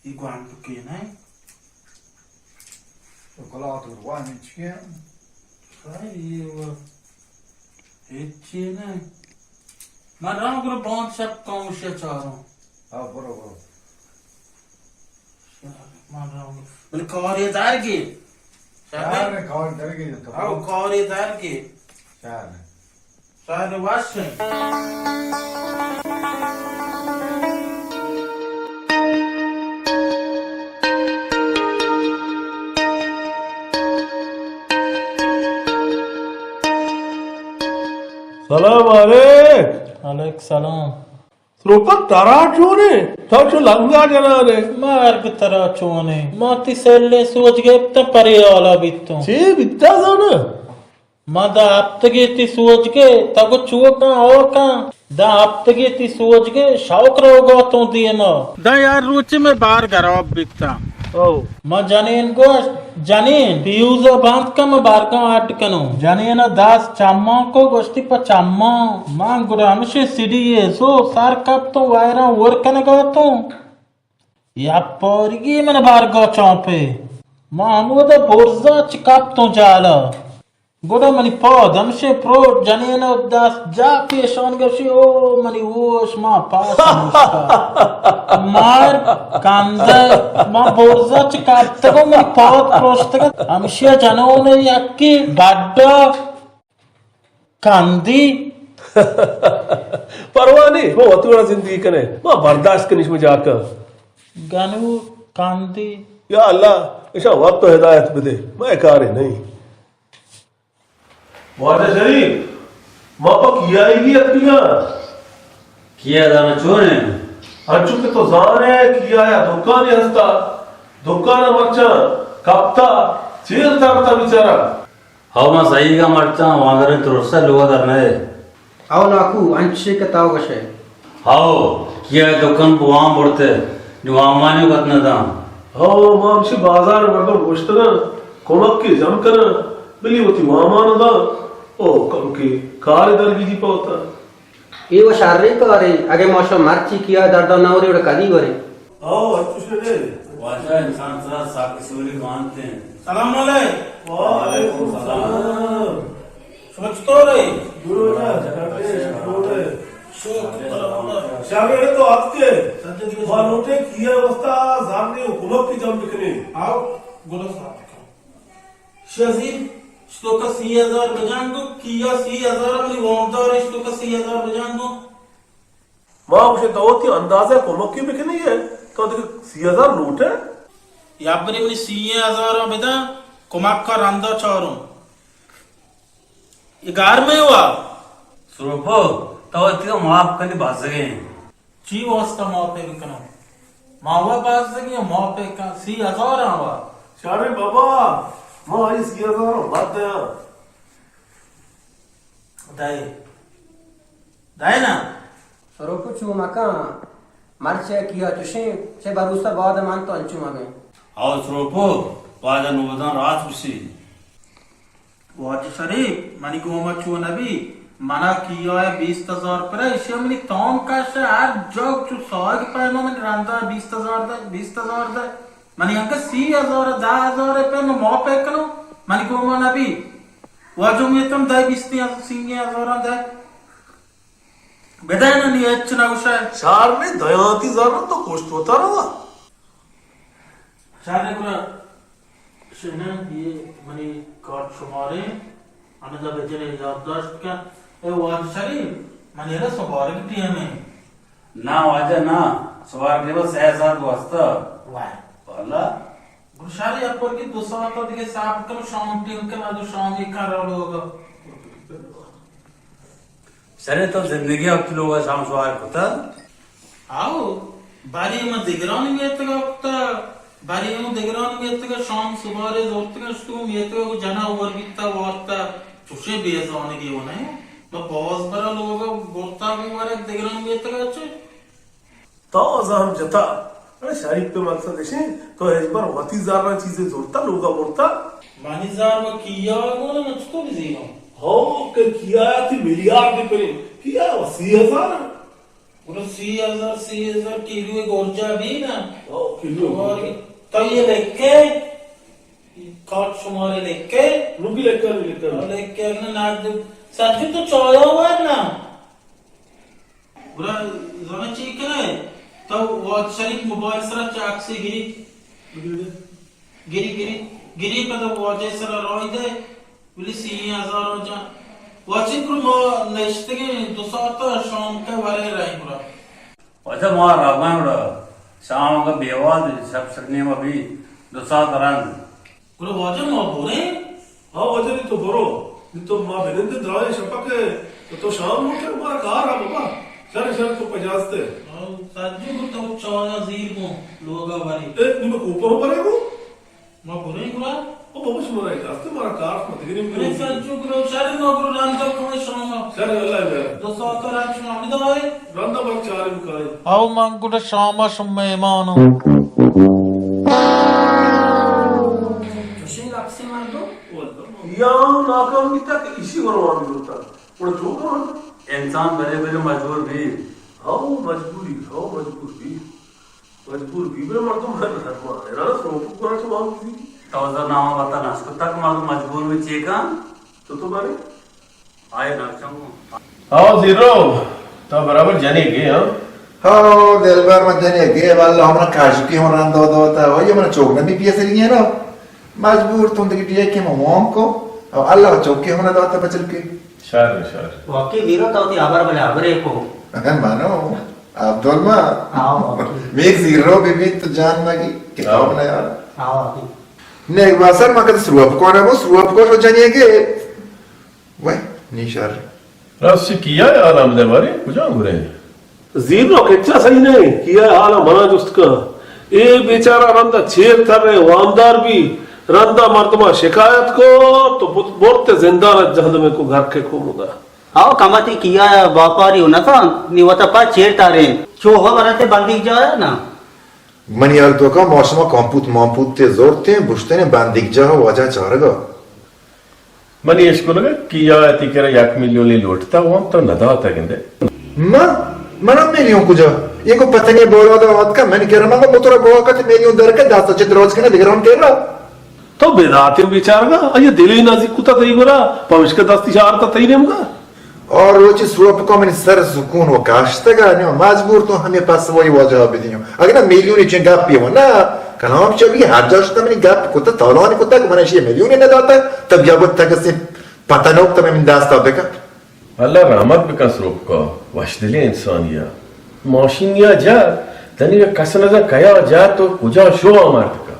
یہ گوانڈ کے نہیں۔ شکلات اور وانی چکے ہیں؟ ساری یہ وہ ہچی نہیں۔ من رام کرو بانچ شپ کاموشی چاروں۔ ہاں، برو، برو۔ من رام۔ بل کاری دار گی۔ شر کاری دار گی تو۔ ہاں، کاری دار گی۔ شر۔ شر وش۔ سلام علیک۔ علیک سلام۔ سروپا ترا چونے؟ تو چو لنگا جنانے؟ مرگ ترا چونے؟ ما تی سیلیں سوج گپتاں پرے حالا بیتوں۔ چے بیتا زانا؟ ما داں ہپتگے تی سوجگے، تگو چوکاں اوکاں، داں ہپتگے تی سوجگے، شوق روگا توں دیما۔ داں یار روچے میں بار گراب بیتا۔ او۔ ما جنین گوشت، جنین، پیوزا بند کن، ما بارگاں اڈ کنوں۔ جنین دست چماں کو گوشتی پہ چماں۔ من گڑا ہمشی سیڈی اے سو سر کپتوں وائراں ور کنگا توں۔ یا پورگی من بارگا چانپے۔ ما ہمودا برزا چ کپتوں جالا۔ گڑا منی پاد ہمشیں پروٹ جنین و دست جا پیشان گوشی، او منی ہوش ما پاس نشتا۔ مار کندے، ما برزا چہ کپتگو منی پاد پروشتگ۔ ہمشی جنون یکی بڈا کندی۔ پرواہ نہیں، ما وتی وڑا زندگی کنے، ما برداشت کنی شما جاکا۔ گنو کندی۔ یا اللہ، اشاں وت و ہدایت بدے، مئے کارے نہیں۔ واجہ شریف، ما پہ کیائیگی اتکگاں۔ کیا دانا چون انت؟ انچو کہ تو زان ئے، کیا ء دکانے ہستا، دکان ء مرچاں کپتا، چیر ترتا بیچارہ۔ ہو، ما سہیگا مرچاں واندریں ترس ء لوگ ء در نئے۔ او ناکو، انچشیں کہ تاو گشئے۔ ہئو، کیا ء دکان پہ وام برتہ، نی وامانی وت نہ داں۔ ہئو، ما ہمشی بازار ء مردم گوشتگاں، کمکے جم کناں، بلی وتی وامان داں، او کمکے کارے درگیجی پہ وتا۔ اے و شریں کارے، اگہ ما شما مرچی کیا ء دردا نہ وریں، گڑا کدی وریں؟ ہئو، انچوش نہ۔ واجہ انسان سرا سک سوری وانت انت۔ سلام علیک۔ وعلیکم سلام۔ شما چطور ئے؟ جوڑ ئے؟ جوڑ ئے؟ شکر اللہ۔ شاگرد تو اتکے۔ ما لوٹیں کیا واسطہ زرے و کمکے جم بکنیں۔ آؤ، گڑا صاحب۔ شزیر، اشتوکا سی ہزار بجان گو، کیا سی ہزار منی وامدار، اشتوکا سی ہزار بجان گو۔ ما گوشیں تو وتی اندازہ کمکی بکنی ئے، تو دگہ سی ہزار لوٹ ئے؟ یا بری منی سی ہزار بداں، کمک کا رندا چاروں۔ اے گار میں ہوا۔ سروپو، تو وتی معاف کنی بازگیں۔ چی واسطہ معاف بکنم؟ ما ہوا بازگیں معاف کن، سی ہزار ہوا۔ شارے بابا، ما آئی سی ہزار مت دیاں۔ دئے۔ دئے نا۔ سروپو چو مکن، مرچی کیا چشیں، چہ بھروسہ بعد من تو انچو مبیں۔ او سروپو، واجہ نودان راست گوشی۔ واجہ شریف، منی گوما چو نبی، منا کیا ء بیست ہزار پرے، ایشی منی تام کش ء، ہر جاگ چو ساگ پیما منی رندا بیست ہزار دے، بیست ہزار دے۔ منی انکہ سی ہزار، دہ ہزار پہ من معاف کنو، منی گوما نبی۔ واجہ میتم دہ بیست ہزار، سی ہزار دے۔ بدئے نہ، نی ہچ نہ گوشئے۔ شار نے دیانتی زر تو کشت وتا روا۔ شار نے گڑا شنن یہ منی کارت شمارے، ہمدا بجنے یادداشت کن۔ اے واجہ شریف، منی را سوارگ ٹیم ہے۔ نا واجہ نا، سوارگ ٹیم سہ ساعت واسطہ۔ واہ۔ والا۔ گڑا شاری اپر کی دو ساعت دیگہ صبر کن، شام ٹیم کن، ادو شام ایک کن را لوگا۔ سرے تو زندگی ء وتی لوگ ء شام سوار کتگ؟ آؤ، باری من دگرانی میتگ ء کتگ، باری من دگرانی میتگ ء شام سوارے زرتگ ء شتگ میتگ ء جنا ور بیتگ وارتگ، چوشیں بے زانگے و نہ، من باز برا لوگ ء برتگ و ورگ دگرانی میتگ ء چے؟ تو زہم جتا۔ اڑے شریف پہ مقصد اشیں، تو ہچبر وتی زراں چیزے زرتا لوگا برتا؟ منی زر و کیا گون، من چطور بزیروں؟ ہو کہ کیا تی میلیارڈ پریں، کیا و سی ہزار؟ گڑا سی ہزار، سی ہزار کلو گورجا بھی نا۔ ہو، کلو۔ اور تو یہ لکھ کے، کارت شمارے لکھ کے۔ روپی لکھ کر، لکھ کر۔ اور لکھ کے اگنا نقد، سچی تو چایا ہوا نا؟ گڑا زاناں چی کنئے؟ تو واجہ شریف موبائل سرا چہ عکسے گری۔ گری، گری، گری پدا واجہ سرا راہی دئے، بلے سی ہزار واجہ۔ واجہ گڑا ما نشتگیں دو ساعت شام کہ ورے رہی گڑا۔ واجہ ما روگاں گڑا، شام اگاں بیوال شپ سرنیما بی دو ساعت رند۔ گڑا واجہ ما بریں؟ ہاں واجہ، نی تو برو، نی تو ما بنندیں دراہیں شپکے، تو شام لوٹے، مارا کار ہا بابا۔ شر شر، تو پجاستے۔ ہاں، سجو گو تو چایا زیر گو، لوگا وری۔ اے، نی میں کوپا ہو برے گو؟ ما بریں گڑا؟ او بابا، شمارا اجازت، مارا کار، ما دگریں برے برے۔ سجو گو، شر ما گو، رندا کمے شام۔ شر، اللہ میار۔ دو ساعت رات شما ہمیں دائے۔ رندا بر چارے بکائے۔ او من گڑا شام شما مہمان۔ چوشیں لپسیں مردم؟ یا ناکام بیتا کہ ایشی گورا وام زرتا۔ گڑا چون کناں؟ انسان برے برے مجبور بی۔ ہاو مجبوری، ہاو مجبور بی۔ مجبور بی برے مردم ہر، ہر ما حیران است، سروپک گورا چون وام بی۔ تو زر نامہ بتا نشکتا کہ مردم مجبور بی چے کن؟ تو بارے؟ آئے ناچاؤں۔ آؤ زیرو، تو برابر جنے گے، ہاں؟ ہاؤ، دلبر من جنے گے، واللہ ہمنا کاشکی ہم رندا داتا، وہی ہمنا چوک نبی پیسری ہے نا۔ مجبور تون دیگه دیگه کہ من وام کو، او اللہ چوکی ہمنا داتا بچل کے۔ شر، شر۔ واقعی زیرو تو تی آبر بلے آبرے کو۔ منو، عبدالما۔ ہاؤ، واقعی۔ میک زیرو بی بی تو جان مگی، کتاب ہاؤ۔ نہ یار۔ ہاؤ، واقعی۔ نیک باسر ما کد سروپ کو نہ بو، سروپ کو شو جنیے گے۔ وای، نی شر۔ راستی کیا ہے حال ہم دے بارے، کجا گرے؟ زیرو کچا صحیح نہیں، کیا ہے حال منا جست کا۔ اے بیچارہ رندا چیر تر رہے، وامدار بھی رندا مردما شکایت کو، تو بت-، برتے زندان جہنم کو گھر کے کو مدا۔ آؤ کمتی کیا ہے باپاری و نتان، نی وتا پا چیر تاریں۔ چو ہو برتے بندیگ جایا نا۔ منی حال توکا ما شما کامپوت مامپوت تے زورتیں، بشتیں بندیگ جاہ واجہ چارگا۔ منی اشکنگا کیا تی کرا یک میلیونی لوٹتا، وام تو نداتا گندے۔ ما؟ منا میلیون کجا؟ یہ کو پتنی بولا دا آتکا، منی کرا مگا موتورا بوا کت میلیون درکا دستا چت روچ کنا دگران کرا۔ تو بے داتیں بیچارگا، آئی دلی نازی کتا تئی گورا، پمشکا دستی شارتا تئی نیمگا۔ اور روچی سروپ کو منی سر سکون و کاشتگا، نی مجبور تو ہمیں پس وہی واجہ بدیوں۔ اگر نہ میلیونی چین گپ پیو نہ، کلام چوی ہر جا شتا منی گپ کتا، تالانی کتا کہ من اشی میلیونی نہ داتا، تب یا گت تک سے پتہ نوک تم من دستا بکا۔ اللہ رحمت بکن سروپ کو، وشدلی انسانیا۔ ماشینیا جا، تنی کس نزا کیا جا تو کجا شو آمرد کا۔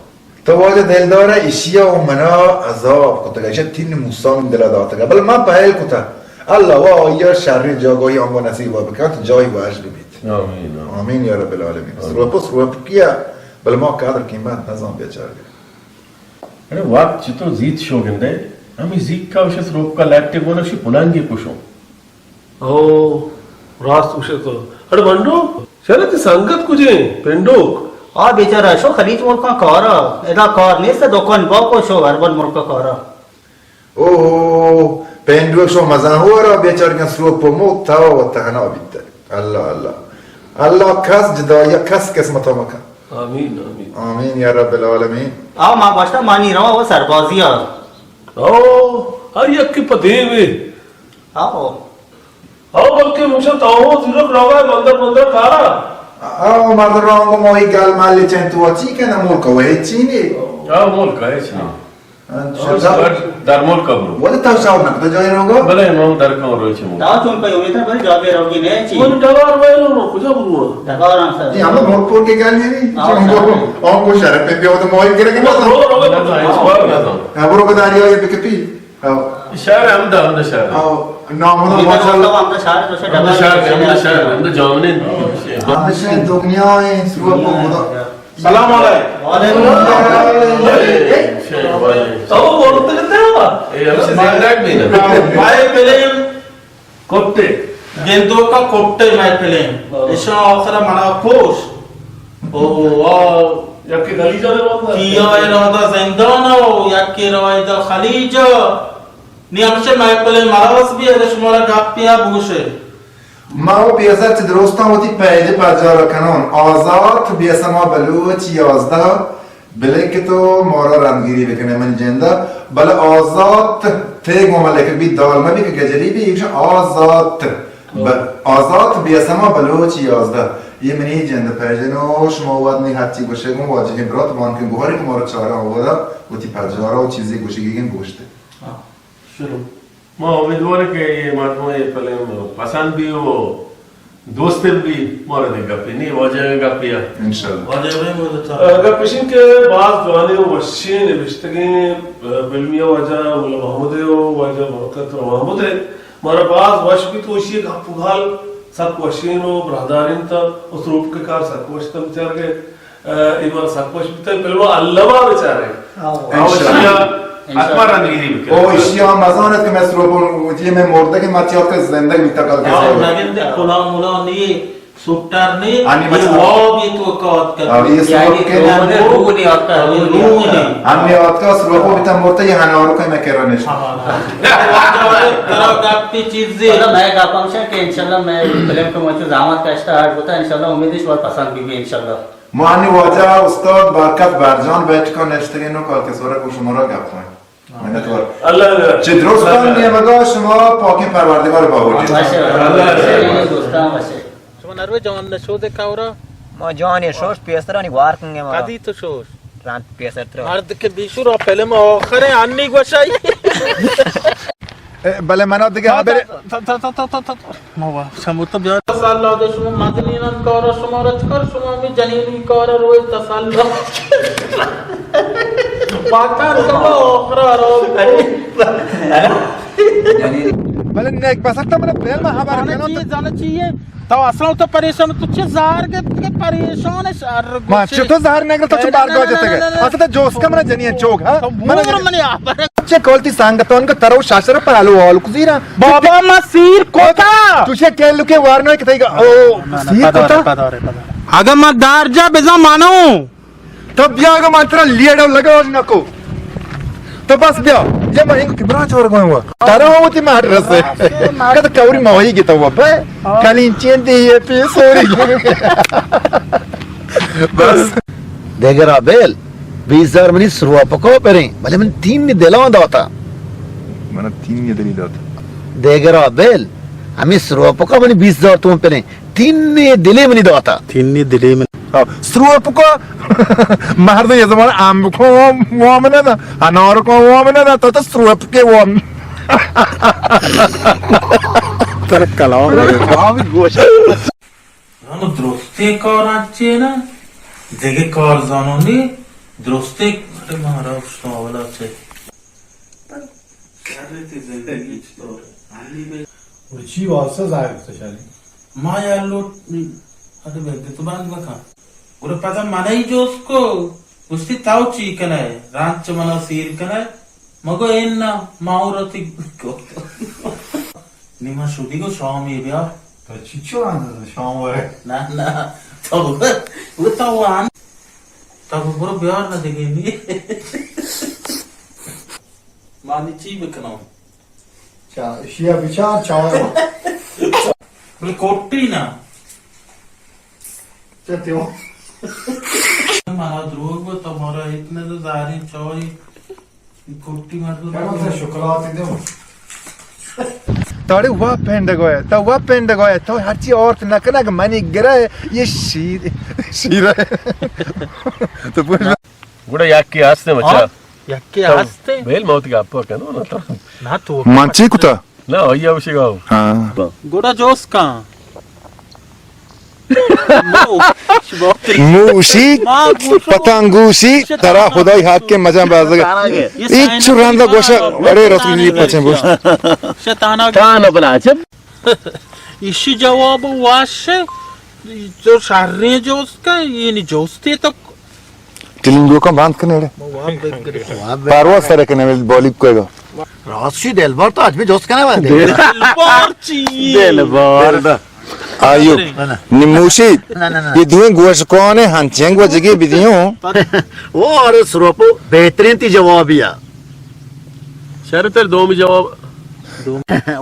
تو واجہ دلدار ء اشیا و منا عذاب کتگ، اشیا تین موسا من دلا داتگ، بل من پہل کتا۔ اللہ وا آیا شریں جاگاہی آنگو نصیب بکنت، جائی وش ببیت۔ آمین، آمین۔ آمین یا رب العالمین۔ آمین۔ سروپ و سروپ کیا، بل ما قدر قیمت نزان بیچارگا۔ ارے وقت چطور زیت شو گندے، ہمیں زیت کا وش سروپ کا لیپٹے گونا شی پلانگی کشو۔ او، راست گوشے تو۔ اڑے بنڈو، شرے تی سنگت کجے؟ پنڈوک۔ آ بیچارہ شو خلیج ملکاں کارا، ادا کار نیست، دکان باکو شو اربن ملکا کارا۔ او، پنڈوک شو مزن ہو را بیچارگاں سروپ و مو تھا و تہنا بیتہ۔ اللہ، اللہ۔ اللہ کس جدائی کس قسمت مکن۔ آمین، آمین۔ آمین یا رب العالمین۔ آ ما گوشتا مانی روا و سربازی آ۔ او، ہر یک پہ دیوے۔ آؤ۔ آؤ، بلکہ مشت آؤ، زیرک روگا بندر بندر کارا۔ آؤ، مردم رانگو موئی گل مالی چین تو چی کنا ملک و ہیچ چی نی۔ آؤ، ملک ہے چی نی۔ اچھا، در، در ملک برو۔ ولی تو شاو نکتا جای رانگو؟ بلے، من در کم روی چی ملک۔ تا چون پہ امیتا بری جا پہ روگی نے چی۔ من ڈگار ویلو نو، کجا برو؟ ڈگار آن سر۔ جی، ہم ملک پور کے گل نی۔ آؤ، آؤ، سر۔ آؤ، کو شرف پہ پیو تو موئی گرے کہ نہ، نہ، نہ، اس بار نہ۔ ہاں، برو بداری آئے بکپی۔ ہاؤ۔ شہر ہمدا، ہمدا شہر۔ ہاؤ، نام ہمدا، ماشاءاللہ۔ ہمدا شہر، ہمدا شہر، ہمدا جامنے۔ ہمدا شہر دنیا ہے، سروپ کو خدا۔ سلام علیکم۔ وعلیکم السلام۔ تو بولتے کتے ہو؟ اے، ہم سے زندگ بھی نا۔ مائے پلیم۔ کٹے۔ گندوکا کٹے مائے پلیم۔ ہاں۔ اشاں آخر منا کوش۔ او، آ، یکے خلیجا نے بولتا۔ کیا ارادہ زندان ہو، یکے ارادہ خلیجا۔ نی ہمشہ مئے پلیں مراس بی، اگہ شمارا گپے ء بگوشے۔ ما و پیسر چہ درستاں وتی پیج پجار کنون۔ آزات بے سما بلوچ یازدہ، بلے کہ تو مارا رندگیری بکنے من جندا، بلے آزات تے گوما لکھ بی، دال مبی کہ گجری بی، ایشاں آزات۔ ب-، آزات بے سما بلوچ یازدہ۔ یہ منی جند پیجن و شما واد نی ہرچی گوشے گوں واجہ برات بان کہ گوہر کہ مارا چارا ہودا وتی پجارا و چیزی گوشگی گن گوشتے۔ ہاں۔ شروع۔ ما امیدوار کہ یہ مردم یہ فلم پسند بی و دوست بی، مارا دے گپی نی، واجہ گپی ہے۔ انشاءاللہ۔ واجہ بی مدد۔ گپ اشیں کہ باز جوانیں و وشیں نبشتگیں، فلمی واجہ ملا محمد و واجہ برکت محمد ہے۔ مارا باز وش بیت و اشی گپ و گال سک وشیں و براہداریں تا و سروپ کے کار سک وش تا بچار گئے۔ اے مارا سک وش بیتگ، فلم الما بچارے۔ آؤ۔ انشاءاللہ۔ اشیا حتما رندگیری بکن۔ او اشیا مزانت کہ میں سروپو وتی میں مردگ مرچی آتکا زندگ بیتا کل کے آؤ، سروپو۔ نگندے کلا ملا نی، سوٹر نی، انی یہ مچا۔ وابی تو کات کر۔ آؤ، یہ یعنی سروپ کے تو نہ نے روح نی آتکا، روح نی آتکا۔ ہم نے آتکا سروپو بیتا مرتا یہ ہنارو کہ میں کرا نشتا۔ ہاں، ہاں۔ ترا گپی چیزی۔ مطلب میں گپم شا کہ انشاءاللہ میں فلم کو مچو زحمت کشتا ہر بوتا، انشاءاللہ امیدش بہت پسند بی بی انشاءاللہ۔ ما انی واجہ استاد برکت برجان بیٹھکا نشتگیں و کالکسورا کو شمارا گپ کنیں۔ منتوار. اللہ، اللہ. چہ درستان نیمگا شما پاکیں پروردگار باہوٹ. باشه، الله. دوستان باشه. شما نروے جوان نشودے کورا؟ ما جوانی شوش پیسرانی گوار کنگے ما. کدی تو شوش؟ رند پیسر تر. مرد کہ بیشور فلم آخر انی گوشائی. اے، بلے منا دگہ تا، خبر تا، تا، تا، تا، تا، تا. ما وا، شما تو بیا. تسلا دے شما مزنینان کارا شما رچ کر، شما می جنینی کارا روئے تسلا. پاکان کما آخرا رو. بلے نیک بسر تو منا فلم خبر کنو تو. چیز زانہ چیئے؟ تو اصلا تو پریشان، تو چه زار گپت کہ پریشان شر ما گوشے. چه تو زار نگل تو چه بار گوجتے گئے؟ اصلا تو جوس کا منا جنین چوک، ہاں؟ تو مور منی آبر. چه کولتی سانگتون کو ترو شاشر پالو آل کزیرا. بابا، ما سیر کوتا. تو چه کیلو کے وارنو کتے گا؟ او، سیر کوتا. اگا ما دار جا بزا مانو. تو بیا گا من ترا لیڑو لگا نکو. تو بس بیا. یا من اینگو کبران چور گوئیں ہوا. ترا ہوتی مار رسے. کد کوری ماہی گی تو بے. کلین چین دی یہ پی سوری. بس. دیگرا بیل، بیست ہزار منی سروپکو پریں، بلے من تین نی دلان داتا. من تین نی دلی داتا. دیگرا بیل، ہمیں سروپکو منی بیست ہزار تومن پریں، تین نی دلی منی داتا. تین نی دلی من. ہاں، سروپکو، مردم یہ زمان آمبکو وام نہ دا، انارکو وام نہ دا، تو تو سروپکے وام. تر کلام. ہم درستیں کار انچیں نہ، دگہ کار زانوں نی، درستیں، ارے مارا اشتاں اولا چے. ارے تئی زندگی چطور ہے؟ اور چی واسطہ ظاہر کتا شانی؟ ما یا لوٹ، ارے بندے تو بند بکن. گڑا پدا منی جوست کو، گوشتی تو چی کنئے؟ رانچ منا سیر کنئے؟ مگو انا، ما اور تی گوت. نی ما شدی گو شامی بیا. تو چی چو اند شام ورے؟ نہ، نہ، تو وہ تو وان. تو برو بیار نہ دگے نی. ما نی چی بکنم؟ چا، اشیا بچار، چا. بلے کوٹی نہ. چا تیو. مارا دروگ بو، تو مارا ایک نہ تو زاری چوئی. کوٹی مردم. کیا مطلب شکلات دے؟ تاڑے وا پینڈ گویا، تا وا پینڈ گویا، تو ہرچی عورت نہ کنا کہ منی گرا یہ شیر، شیر ہے. تو پوچھ. گڑا یکی ہستے بچا. ہاں، یکی تو ہستے. بیل موت گپا کنو نا تو. نہ تو. من چی کتا؟ نہ، آئی اوشی گاو. ہاں. گڑا جوس کن. موشی، پتنگوشی، ترا خدای حق کے مزن بازگا. ایچ رند گوشا، اڑے رسول جی پچن گوش. شیطانا. تانا بلا چپ. ایشی جواب واش، تو شریں جوست کا، یعنی جوستی تو. ٹلنگوکاں بند کنے اڑے. پرواز سر کنے، بولی کوئی گا. راستی دلبار تو اج بھی جوست کنے بندے. دلبار چی؟ دلبار. آیو. نہ، نہ. نموشی. نہ، نہ، نہ. یہ دوئیں گوش کون ہے، ہنچیں گوجگی بدیوں. او، ارے سروپو، بہترین تی جوابی ہے. شر تر دومی جواب.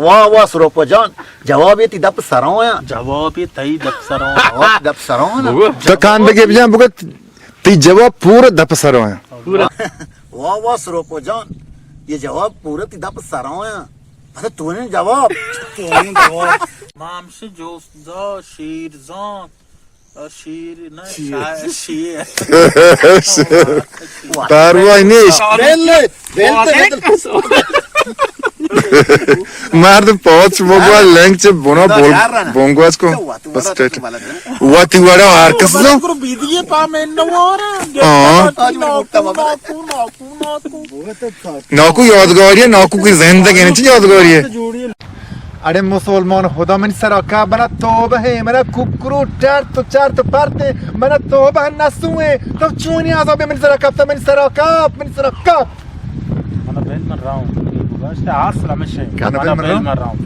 واہ، واہ، سروپو جان. جواب یہ تی دپ سروں ہے. جواب یہ تی دپ سروں. جواب دپ سروں ہے نا. تو کان بگے بجان بگت. تی جواب پورا دپ سرا ہیں. پورا. واہ واہ سروپو جان، یہ جواب پورا تی دپ سرا ہیں. پتہ تو نے جواب. تو نے جواب. مامش جوست دا شیر زان. شیر نہ، شیر. شاہ-، شیر. پرواہ نیست. بل، بل، بل. مرد پاچ بگوا لنگ چه بنا بول بونگواز کو. بس ٹیٹ. واتی وڑا ہر کس زو. ہاں. ناکو یادگاری ہے، ناکو کی زندگی نہیں چی یادگاری ہے. اڑے مسلمان خدا منی سرا کا بنا توبہ ہے، منا ککرو ٹرت و چرت و پرت ہے، منا توبہ نسوئے. تو چونی عذاب منی سرا کپتا، منی سرا کپ، منی سرا کپ. منا بل من راؤں، یہ گوشت اصل ہمیشہ. منا بل من راؤں.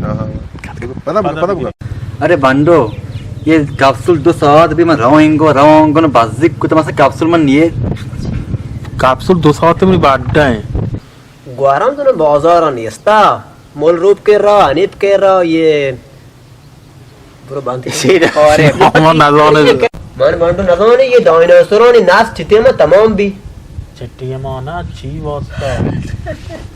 پدا بگو، پدا بگو. ارے بانڈو، یہ کپسول دو ساعت بھی من راؤں انگو، راؤں انگو، نہ بازی کو تو مثلا کپسول من نیے. کپسول دو ساعت من بڑا ہے. گوارم تو بازار نیستا. مول روپ کے را، انیپ کے را، یہ برو بند. آرے. ما نزانے. من بانڈو نزانے، یہ ڈائناسورانی نسل چتے ما تمام بی. چٹی مانا چی واسطہ؟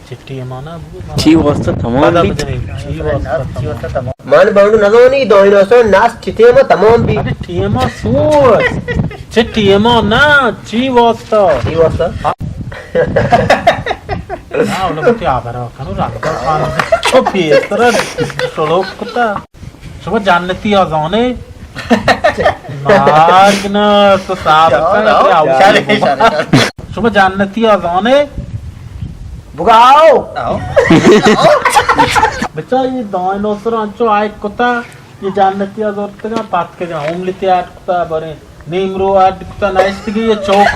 چٹی مانا بگو، مانا چی واسطہ تمام پدا بی؟ بجنی، چی واسطہ تمام؟ من بانڈو نزانی دائناسور ناس چٹی ما تمام بی۔ ارے ٹی ما سوچ۔ چٹی ما نا، چی واسطہ؟ چی واسطہ؟ نا، اولا بچی آبرا کنو، رنگا خان چو پیسر شلوک کتا۔ شما جنتی آزانے؟ مارگ نا، تو صاحب شاہ، شاہ، شاہ، شاہ۔ شما جنتی آزانے؟ بگاو۔ بچا، یہ دائناسور انچو آئے کتا، یہ جنتی آزورتگا، پاتکگا، ہوملتی آٹ کتا، برے۔ نیمرو اڈ کتا نشتگی یہ چوک۔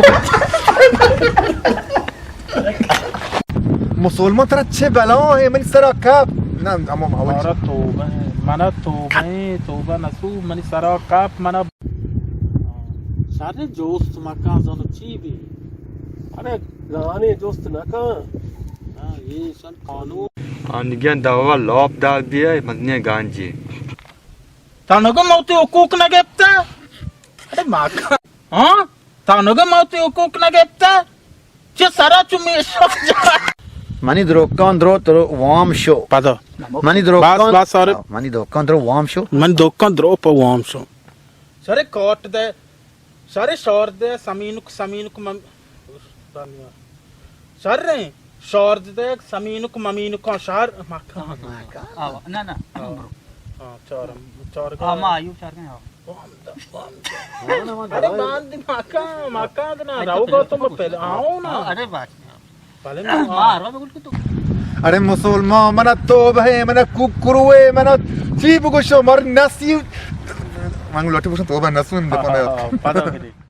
مسلمان ترا چے بلا ہے منی سرا کپ؟ نہ، ہمو ماوجی۔ مارا توبہ ہے، منا توبہ ہے، توبہ نصوب منی سرا کپ، منا شر جوست مکان زانو چی بی؟ ارے گانے جوست نکن۔ ہاں، یہ سن قانون۔ آنگیاں دوا لاپ داگ دیا، مزنی گانجی۔ تنگو موتی حقوق نہ گپتا؟ ارے مکان۔ ہاں؟ تانوگا ما وتی حقوق نہ گپتہ؟ چہ سرا چو میشا؟ منی دروکان درو ترو وام شو۔ پدا۔ منی بس، دروکان، بس، سارے۔ منی دروکان درو وام شو۔ من دروکان درو پہ وام شو۔ سرے کاٹ دے، سرے شار دے، سمینک، سمینک مم-، دنیا۔ شریں، شارد دیگ، سمینک، ممینکاں شر، مکان۔ آوا، نہ، نہ، آوا۔ برو۔ ہاں، چارم، چارگاں۔ آ، ما آیو چارگاں، آوا۔ وام دا، وام دا۔ ارے باند مکان، مکان نہ، راو گو تم پہلے، آؤ نا۔ ارے بات۔ پہلے ما، ما آروا بگل کو تو۔ ارے مسلمان، منا توبہ ہے، منا کوکروے، منا چی بگوشو، مر نصیب۔ من لوٹی بگوشم توبہ نسون دکانے۔ ہاں، ہاں، پدا کرے۔